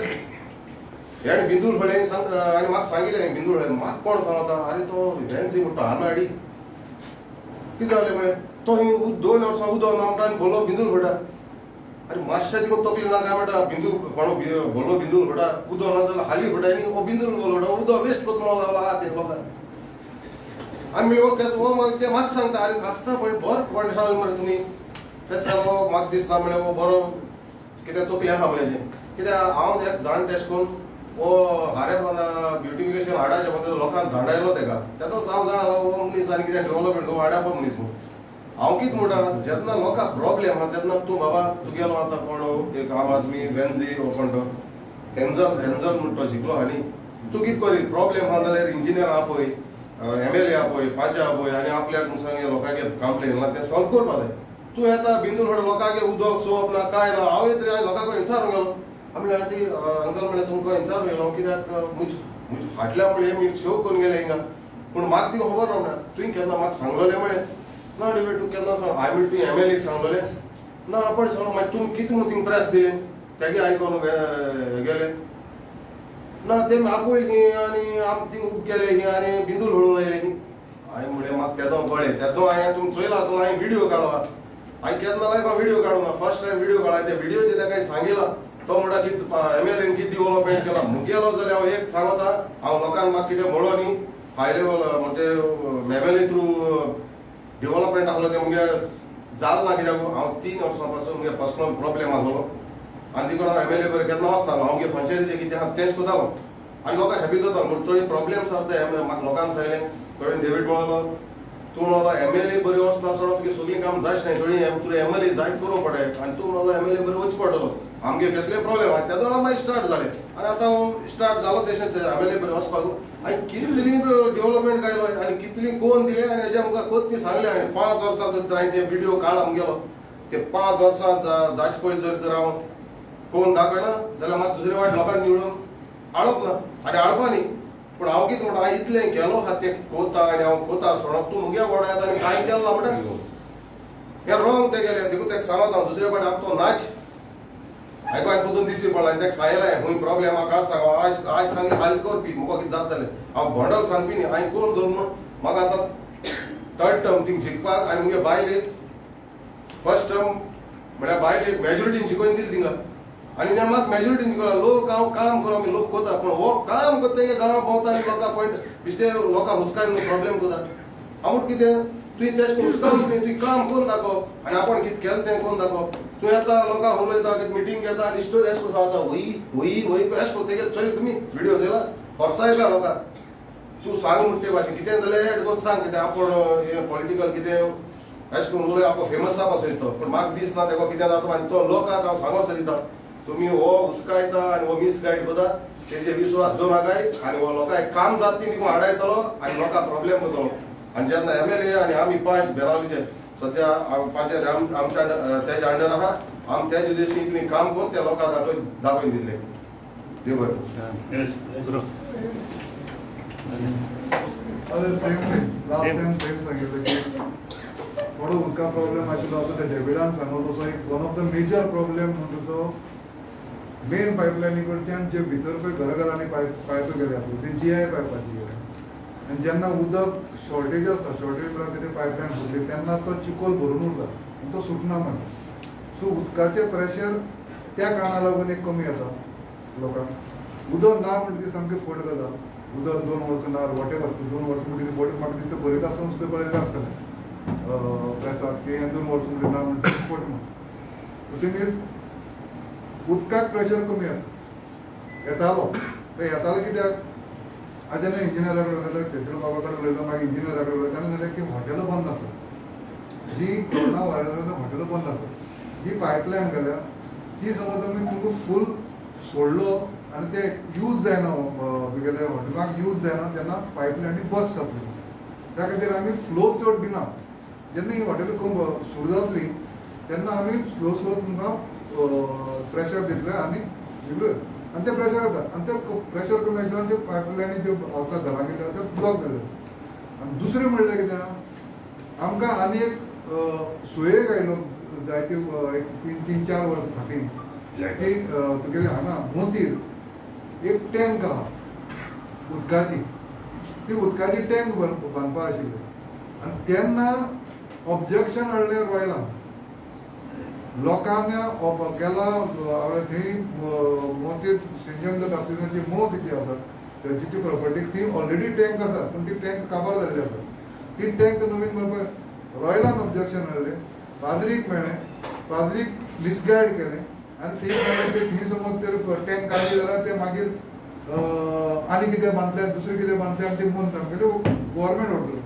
D: हेणें बिंदूल फोडलें सांग आनी म्हाका सांगिल्लें बिंदूल फोडलें म्हाका कोण सांगता आरे तो वेन्सी म्हणटा आनाडी कितें जालें म्हळें तो ही 2 वर्सां उदक ना म्हणटा आनी बोलो बिंदूल फोडटा. आनी मातशें तिका तकली ना काय म्हणटा बिंदू कोणो बोलो बिंदूल फोडटा उदक ना जाल्यार हाली फोडटा न्ही हो बिंदूल बोलो फोडटा उदक वेस्ट करता म्हणून लागला आहा ते लोकांक. आनी हो हो ते म्हाका सांगता आरे आसता पळय बरो कोण सांगलें मरे तुमी तें हो म्हाका दिसता म्हळ्यार हो बरो कितें तकली आहा म्हळ्यार कित्याक हांव एक जाण टेस्ट करून हो हारे ब्युटिफिकेशन हाडाचें म्हणजे लोकांक धाडायलो तेका तेदोच हांव जाणा हो मनीस आनी कितें डेवलपमेंट हो हाडापा मनीस म्हूण. हांव कितें म्हणटा जेन्ना लोकांक प्रॉब्लेम आहा तेन्ना तूं बाबा तुगेलो आतां कोण एक आम आदमी वेन्जी हो कोण तो हेन्जल हेन्जल म्हण तो शिकलो आनी तूं कितें करी प्रॉब्लेम आहा जाल्यार इंजिनियर आपय एम एल ए आपय पांच आपय आनी आपल्याक सांग लोकांक कंप्लेन ना तें सॉल्व करपा जाय. तूं येता बिंदूल फट लोकांक उदक सोप ना कांय ना हांव येत रे लोकांक इन्सारून गेलो. आमी आंटी अंकल म्हणलें तुमकां इन्सारून गेलो कित्याक मुज मुज फाटल्या म्हणलें मी शो करून गेले हिंगा पूण म्हाका ती खबर ना तुवें केन्ना म्हाका सांगलोलें म्हळें ना डेवीड तूं केन्ना सांग हांवें म्हणलें तुवें एम एल एक सांगलोलें ना आपण सांगलो मागीर तुमी कितें म्हूण थिंग प्रेस दिलें तेगे आयकोन गेले ना ते आपयली आनी आम थिंग उब केले आनी बिंदूल फोडून लायले. हांवें म्हणलें म्हाका तेदो कळ्ळें तेदो हांवें तुमी चोयला आसतना हांवें व्हिडियो काडलो हांवें केन्ना लायक हांव व्हिडियो काडूं ना फर्स्ट टायम व्हिडियो काडला त्या व्हिडियोचेर ताका सांगिलां तो म्हणटा कितें एम एल एन कितें डेवलपमेंट केलां मुगेलो जाल्यार हांव एक सांगता हांव लोकांक म्हाका कितें म्हणलो न्ही हाय लेवल म्हणजे M L A through development आसलो तें मुगे जालें ना. कित्याक हांव 3 वर्सां पासून मुगे पर्सनल प्रॉब्लेम आसलो आनी देखून हांव एमएलए बरें केन्ना वचनासलो. हांव मुगे पंचायतीचें कितें आहा तेंच करतालो आनी लोकांक हॅपी जातालो. म्हूण थोडी प्रॉब्लेम्स आसा ते म्हाका लोकांक सांगलें. थोडे डेवीड म्हणलो, तूं म्हणलो एमएलए बरी वचना सोड, तुगे सगळीं काम जायच नाय. थोडी तुवें एमएलए जायत करूंक पडटा आनी तूं म्हणलो एमएलए बरी वचचें पडटलो. आमगे कसले प्रॉब्लेम आहा तेदो मागीर स्टार्ट जालें आनी आतां हांव स्टार्ट जालो तशें एमएलए बरी वचपाक आनी कितली डेव्हलपमेंट कायलो आनी कितली कोण दिले आनी हेज्या आमकां कोत्ती सांगलें. आनी 5 वर्सां तर हांवें ते विडियो काडला आमगेलो. ते 5 वर्सां जाचे पयलीं जर तर हांव कोण दाखयना जाल्यार म्हाका दुसरे वाट लोकांक निवडून हाडप ना आनी हाडपा न्ही. पूण हांव कितें म्हणटा, हांवें इतलें केलो आहा तें कोता आनी हांव कोता सोडप तूं मुगे वडा येता आनी कांय केलें ना म्हणटा हें रॉंग तें गेलें. देखून ताका सांगत हांव दुसरे फावट हांव तो नाच आयको आनी परतून दिसली पडला आनी ताका सांगलें खूंय प्रॉब्लेम आहा कांय सांग. आज आज सांगलें हाल करपी म्हाका कितें जातलें हांव भंडल सांगपी न्ही. हांवें कोण धरून म्हूण म्हाका आतां थर्ड टर्म थिंग जिखपाक आनी मुगे बायलेक फर्स्ट टर्म म्हळ्यार बायलेक मेजॉरिटीन जिखोवन दिली थिंगा आनी म्हाका मेजॉरिटीन जिखोवला. लोक हांव काम करूं आमी लोक कोता पूण हो काम करता की गांवां भोंवता आनी लोकां पॉयंट बेश्टे लोकांक हुसकाय प्रॉब्लेम करता. हांव म्हणटा कितें तुवें तेश हुसकावन तुवें तुवें काम करून दाखव आनी आपण कितें केलें तें करून दाखव. तूं येता लोकांक उलयता, कितें मिटींग घेता आनी स्टोरी अशें करून सांगता वही वही वही अशें करून तेगे चोय तुमी विडियो चोयला फर्सायता लोकांक. तूं सांग म्हणटे भाशेन कितें जाल्यार एड करून सांग कितें आपूण हें पॉलिटिकल कितें अशें करून उलय आपूण फेमस जावपा सोदता. पूण म्हाका दिसना तेका कितें जाता आनी तो लोकांक हांव सांगो सोदिता, तुमी हो हुसकायता आनी हो मिसगायड करता तेजे विश्वास दवरू नाकाय आनी हो लोकांक काम जाता ती देखून हाडायतलो आनी लोकांक प्रॉब्लेम करतलो. आनी जेन्ना एमएलए आनी आमी पंच बेनावलीचे सद्या पंचायत आमच्या तेच्या अंडर आहा, आमी तेजे उद्देशीन इतलें काम करून त्या लोकांक दाखोवन दाखोवन दिल्लें. देव बरें.
E: अरे same thing last
A: Same.
E: Time same सांगितलं की थोडो उदका प्रॉब्लेम आशिल्लो. आतां ते डेविडान सांगलो तसो एक one of the major problem म्हणटा तो मेन पायपलायनी कडच्यान जे भितर पळय घराघरांनी पायप गेल्या पळय ते जीआय पायपाची गेल्या आनी जेन्ना उदक शॉर्टेज आसता, शॉर्टेज म्हळ्यार कितें, पायपलायन फुटली तेन्ना तो चिकोल भरून उरता आनी तो सुटना मागीर. सो उदकाचें प्रेशर त्या कारणाक लागून एक कमी येता लोकांक. उदक ना म्हणटकीर सामकी फट गजाल. उदक 2 वर्सां ना, what ever, 2 वर्सां म्हणटकीर फट. म्हाका दिसता बरयता आसतना सुद्दां कळिल्लें आसतलें प्रेसाक की हें 2 वर्सां म्हणल्यार ना म्हणटकीर फट म्हूण. थिंग is उदकाक प्रेशर कमी येता येतालो तो येतालो कित्याक आज जेन्ना इंजिनियरा कडेन उलयलो, चेटूल बाबा कडेन उलयलो, मागीर इंजिनियरा कडेन उलयलो, ताणें सांगलें की हॉटेलां बंद आसा, जी कोरोना व्हायरस हॉटेलां बंद आसा, जी पायपलायन घाल्या ती समज आमी तुमकां फूल सोडलो आनी ते यूज जायना, तुगेले हॉटेलाक यूज जायना तेन्ना पायपलायनी बस जातली. त्या खातीर आमी फ्लो चड दिना. जेन्ना ही हॉटेल सुरू जातली तेन्ना आमी स्लो स्लो तुमकां प्रेशर दितले आनी दिवले आनी ते प्रेशर येता आनी ते प्रेशर कमी आशिल्ल्यान ते पायपलायनी ज्यो आसा घरां गेल्यो ते ब्लॉक जाले. आनी दुसरें म्हणल्यार कितें, आमकां आनी एक सुयेग आयलो जायते एक तीन तीन चार वर्सां फाटीं की तुगेले हांगा मोतीर एक टँक आहा उदकाची, ती उदकाची टँक बांदपा आशिल्ली आनी तेन्ना ऑब्जेक्शन हाडलें रॉयलान लोकांनी गेला आपल्या थंय मोतीर सेंट जॉन the बाप्तिजाची मोत जी आसा थंयची प्रॉपर्टी ती ऑलरेडी टँक आसा पूण ती टँक काबार जाल्ली आसा. ती टँक नवीन बांदपाक रॉयलान ऑब्जेक्शन हाडलें, पाद्रीक मेळ्ळें, पाद्रीक मिसगायड केलें आनी थंय मेळ्ळें ते थंय समज ते टँक काडली जाल्यार ते मागीर आनी कितें बांदले, दुसरें कितें बांदले आनी ते बंद आमगेले गव्हर्मेंट व्हरतलो.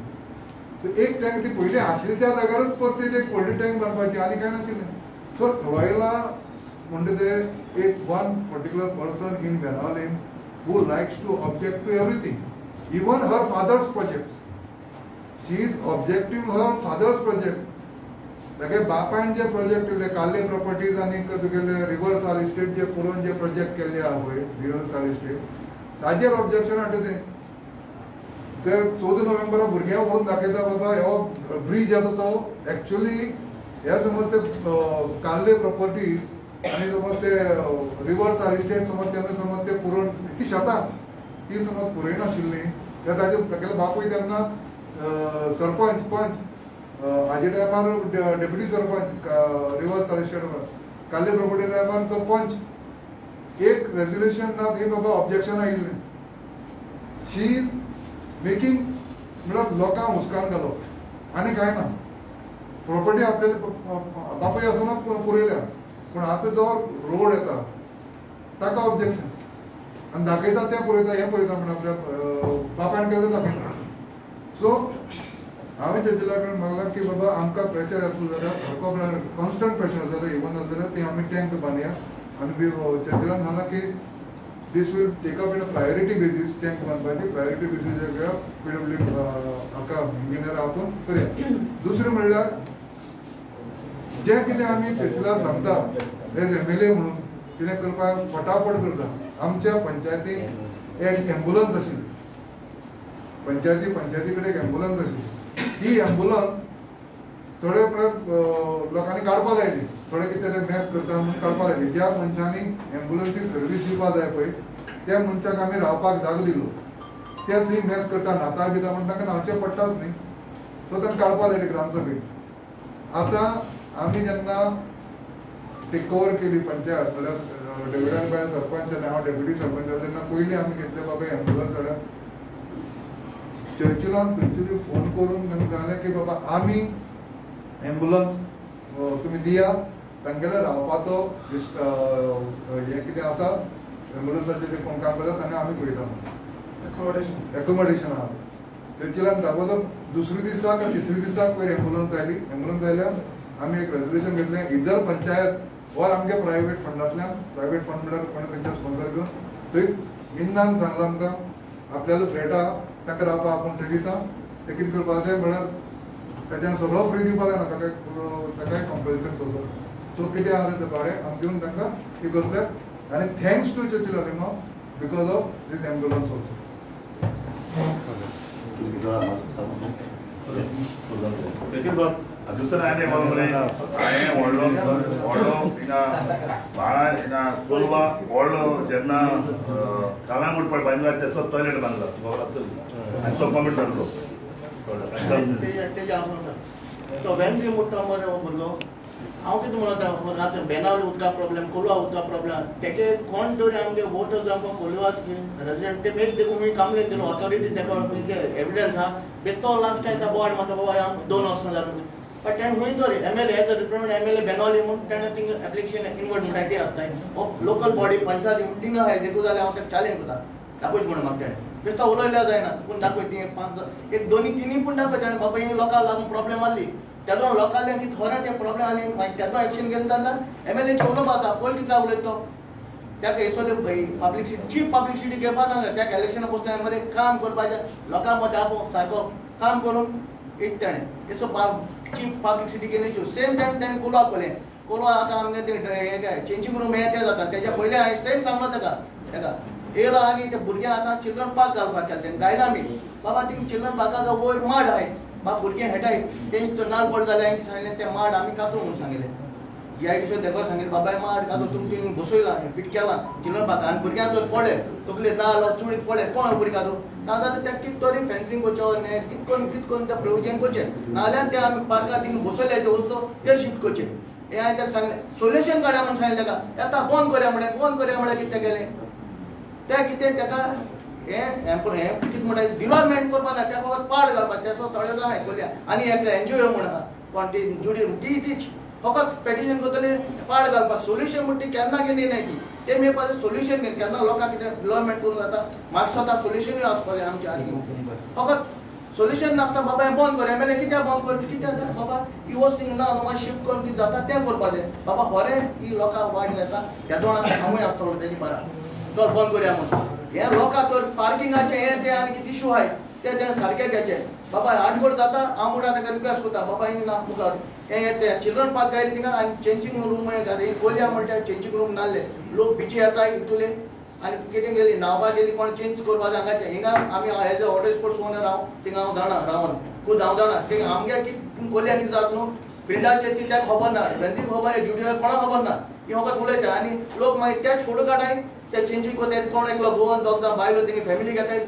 E: सो एक टँक ती पयलीं आशिल्ली त्या जाग्यारूच परती एक व्हडली टँक बांदपाची आनी कांय नाशिल्लें. सो रॉयला म्हणटा ते एक one particular person in Benaulim who likes to object to everything, even her father's projects. She is objecting her father's project. तागे बापायन जे प्रोजेक्ट केल्ले काल्ले प्रॉपर्टीज आनी तुगेले रिवर साल इस्टेट जे पुरोवन जे प्रोजेक्ट केल्ले आहा पळय रिवर साल इस्टेट ताजेर ऑब्जेक्शन हाडटा ते. ते 14 नोव्हेंबराक भुरग्यांक व्हरून दाखयता, बाबा हो ब्रीज आसा तो एक्चुअली हे समज ते काल्ले प्रॉपर्टीज आनी समज ते रिवर साल इस्टेट समज तेन्ना समज ते पुरोवन ती शेतां ती समज पुरयनाशिल्ली ते ताजे तागेलो बापूय तेन्ना सरपंच पंच हाजे टायमार डेप्युटी सरपंच रिवर साल इस्टेट काल्ले प्रॉपर्टी टायमार तो पंच एक रेजोल्युशन ना थंय बाबा ऑब्जेक्शन आयिल्लें. She is मेकिंग म्हळ्यार लोकांक हुस्कान घालप आनी कांय ना. प्रॉपर्टी आपल्याला बापूय आसतना पुरयल्या, पूण आतां जो रोड येता ताका ऑब्जेक्शन आनी दाखयता तें पुरयता, हें पुरयता म्हण आपल्या बापायन केलें दाखयता. सो हांवें चर्चिला कडेन मागलां की बाबा आमकां प्रेशर येतलो जाल्यार, सारको कॉन्स्टंट प्रेशर जाल्यार, इवन जाल्यार ती आमी टँक बांदया. आनी चर्चिलान सांगलां की this will take up in a priority basis, tank बांदपाची प्रायोरिटी बेजीस पीडब्ल्यू हाका इंजिनियर आपोवन करया. दुसरें म्हणल्यार जें कितें आमी चर्चिला सांगता एज एमएलए म्हणून कितें करपाक फटाफट करता. आमच्या पंचायतीक एक एम्बुलन्स आशिल्ली, पंचायती कडेन एक एम्बुलन्स आशिल्ली. ही एम्बुलन्स थोडे म्हळ्यार लोकांनी काडपाक लायली, थोडे कितें ते मॅस करता म्हणून काडपाक लायली. ज्या मनशांनी एम्बुलन्सी सर्वीस दिवपाक जाय पळय त्या मनशाक आमी रावपाक जागो दिलो, ते थंय मॅस करता न्हाता बिता म्हण तांकां न्हावचें पडटाच न्ही, सो तांकां काडपाक लायली ग्रामसभेक. आतां आमी जेन्ना टेक ओवर केली पंचायत, म्हळ्यार डेविडान बायल सरपंच आनी हांव डेप्युटी सरपंच जालें, तेन्ना पयलीं आमी घेतले बाबा एम्बुलन्स हाडा. चर्चिलान थंयसर फोन करून तांकां सांगलें की बाबा आमी एम्बुलन्स तुमी दिया, तांगेले रावपाचो हें कितें आसा एम्बुलन्साचें तें कोण काम करता तांकां आमी पळयता एकोमोडेशन आहा. चर्चिलान दाखोवलो दुसऱ्या दिसा का तिसऱ्या दिसा पयर एम्बुलन्स आयली. एम्बुलन्स आयल्यार आमी एक रेजोल्युशन घेतलें, इधर पंचायत वर आमगे प्रायवेट फंडांतल्यान, प्रायवेट फंड म्हळ्यार कोण खंयच्या स्पॉन्सर घेवन थंय मिन्नान सांगलां आमकां आपल्यालो फ्लॅट आहा तांकां रावपाक आपूण थंय दिता, ते कितें करपाक जाय म्हळ्यार ताच्यान सगळो फ्री दिवपाक जायना, ताका ताकाय कॉम्पन्सेशन सोदलो. सो कितें आहा तें भाडें आमी दिवन तांकां हें करतले. आनी thanks to Churchill Alemao because of this ambulance also.
A: दुसरें आनी मरे हांवें व्हडलो व्हडलो हिंगा भायर हिंगा कोलवा व्हडलो जेन्ना कालांगूट पळय बांदला तेसो टॉयलेट बांदला, तुका खबर आसतली, आनी तो कॉमेंट जाल्लो.
F: तेजे हांव सांगता तो वेन्झी मुट्टा मरे हो भुरगो, हांव कितें म्हणटा आतां बेनावली उदका प्रॉब्लेम, कोलवा उदका प्रॉब्लेम, तेजे कोण तरी आमगे वोटर्स आमकां कोलवा रेजिडेंट ते मेक देखून मी कंप्लेन दिलो ऑथॉरिटी तेका खंयचे एविडन्स आहा बेतो लास्ट टायम बोवाळ मारता बाबा हांव 2 वर्सां जालीं. बट तेणें खंय तरी MLA as a represent MLA Benaulim म्हूण तेणें थिंगा एप्लिकेशन इनवर्ट म्हणटा ती आसताय हो लोकल बॉडी पंचायती म्हूण थिंगा आहाय देखून जाल्यार हांव ताका चॅलेंज करता दाखयच म्हणून म्हाका तेणें बेश्तो उलयल्यार जायना पूण दाखय ती 5 1 2 3 पूण दाखय तेणें बाबा ही लोकांक लागून प्रॉब्लेम आहली तेदो लोकांक की थोडे ते प्रॉब्लेम आनी मागीर तेदो एक्शन घेतले जाल्यार एमएलएचे उलोवप आतां पयर कितें उलयता तो ताका हेसोले पब्लिसिटी चीप पब्लिसिटी घेवपा नाका. ताका इलेक्शना बसून बरें काम करपाचें लोकां मदें आपोवंक सारको काम करून एक तेणें हेसो चीप पब्लिसिटी केली. सेम टायम तेणें कोलवा केलें, कोलवा आतां आमगे तें चेंजींग रूम हें तें जाता तेज्या पयलें हांवें सेम सांगलो ताका ताका येयला आनी ते भुरग्यांक आतां चिल्ड्रन पार्क घालपाक केलें तेणें गायला आमी बाबा थिंग चिल्ड्रन पार्काक वयर माड आहाय बाबा भुरगीं खेळटाय तेंचे नाल पडले जाल्यार हांवें सांगलें ते माड आमी कातरू म्हणून सांगिल्लें जीआयडीसी तेका सांगिल्लें बाबा माड कातरू तुमी थिंग बसयलां फिट केलां चिल्ड्रन पार्क आनी भुरग्यांक जर पडले तकले नाल चुडीत पडले कोण भुरगीं कातू नाजाल्यार ते कितें तरी फेन्सींग करचें न्ही कितें करून कितें करून ते प्रोविजन करचें नाजाल्यार ते आमी पार्कार थिंग बसयले ते वस्तू ते शिफ्ट करचें. हें हांवें ताका सांगलें सोल्युशन काडया म्हणून सांगलें ताका येता बंद करया म्हणलें बंद करया म्हणल्यार कितें केलें तें कितें ताका हें हें कितें म्हणटा डिवलपमेंट करपा ना त्या फकत पाड घालपाक तेचो थोडे जाण आयकल्या आनी एक एनजीओ म्हूण आहा कोण ती जुडी ती तीच फकत पेटिशन करतले पाड घालपाक सोल्युशन म्हण ती केन्ना गेली ना ती ते मेळपाचें सोल्युशन घेवन केन्ना लोकांक कितें डिवलपमेंट करूंक जाता म्हाका सदां सोल्युशनूय आसपाक जाय आमचें आनी फकत सोल्युशन नासता बाबा हें बंद कर एमएलए कित्याक बंद कर कित्याक बाबा ही वस्त हिंगा ना म्हाका शिफ्ट करून कितें जाता तें करपाचें बाबा खरें ही लोकांक वायट जाता तेदोण हांवूय आसतलो तेजी बारा चल बंद करया म्हणून हें लोकांक तर पार्किंगाचें हें तें आनी कितें इशू आहाय तें तें सारकें घेचें बाबा आटगोड जाता हांव म्हणटा ताका रिक्वेस्ट करता बाबा हिंग ना मुखार हें तें चिल्ड्रन पार्क गायले थिंगा आनी चेंजींग रूम कोलया म्हणटा चेंजींग रूम नासले लोक बिची येता इतुले आनी कितें गेली न्हांवपाक गेली कोण चेंज करपाक हांगाचें हिंगा आमी as a water sports owner हांव थिंगा हांव जाणा रावन खूद हांव जाणा थिंगा आमगे कितें कोलया कितें जाता न्हू फिल्डाचेर ती ताका खबर ना वेंजीक खबर जुडियर कोणाक खबर ना ही फकत उलयता आनी लोक मागीर तेच फोटो काडाय ते चेंजींग करताय कोण एकलो गोवन दोग जाण बायलो तेंगे फॅमिली घेताय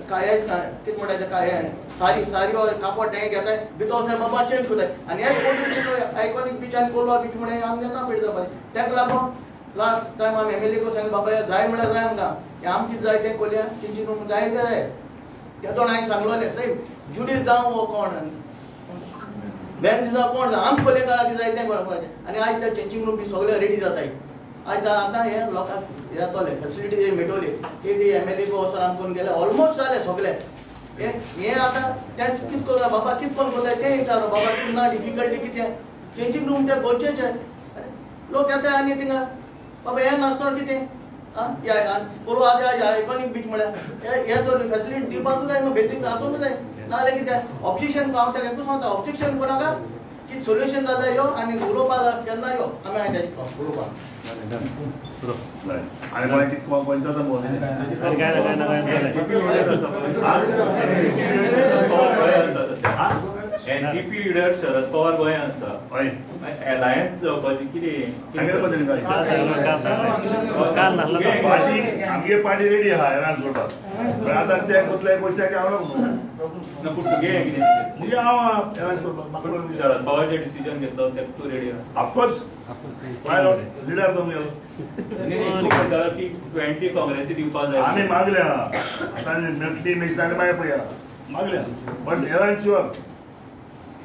F: काय कितें म्हणटा तें काय सारी सारी कापड तें घेताय भितर वचून बाबा चेंज करताय आनी हेच फोटो आयकॉनीक बीच आनी कोलवा बीच म्हणून आमगे ना पेट जावपाचें ताका लागून लास्ट टायम आमी एमएलए को सांगलें बाबा जाय म्हळ्यार जाय आमकां हें आमचें जाय तें कोलया चेंजींग रूम जाय तें जाय. ते दोन हांवें सांगलोलें सेम जुडीस जावं हो कोण बेंच जावं कोण जावं, आम कोलेकार जाय तें करपाचें. आनी आयज ते चेंजींग रूम बी सगळे रेडी जाताय. आयज आतां हे लोकांक हे जातोले, फेसिलिटी मेळटली. ती एमएलए को वचोन आमी करून गेले, ऑलमोस्ट जाले सगळे. हे हे आतां तें कितें करता बाबा, कितें करून करता तें विचार बाबा, कितें ना डिफिकल्टी कितें. चेंजींग रूम ते गरजेचे, लोक येता आनी थिंगा बाबा हें नासतना कितें. आं कोलो आतां आयकॉनीक बीच म्हळ्यार हे तर फेसिलिटी दिवपाकूच जाय न्हू, बेसीक आसूंक जाय. नाजाल्यार कितें ऑब्जेक्शन, हांव ताका एकूच सांगता, ऑब्जेक्शन कोणाका की सोल्युशन जाल्यार यो आनी उलोवपाक केन्ना यो, आमी आयता उलोवपाक.
A: बरें, आनी कोणा कितें पंचायत
G: आनी काय ना, काय ना, काय ना.
H: एनडीपी लिडर शरद पवार गोंयांत आसा.
A: हय.
H: अलायन्स जावपाची कितें?
A: सांगितलें पळय तेणी काय.
G: काल सांगलो, काल सांगलो, काल नासलो तो.
A: पार्टी, आमगे पार्टी रेडी आहा एलायन्स करपाक, पण आतां ते कुतले पयशे हांव न्हू.
H: ना, पूण तुगे हें कितें?
A: म्हणजे हांव एलायन्स करपाक, म्हाका कोण.
H: शरद पवारचे डिसिजन घेतलो तेका तूं रेडी आहा?
A: ऑफकोर्स, लिडर तो गेलो.
H: न्ही, न्ही, तूं म्हणटालो की 20 काँग्रेसी दिवपाक जाय.
A: आमी मागल्या, आतां मेळटली मेळटा आनी मागीर पळया, मागल्या, बट एलायन्स शुअर.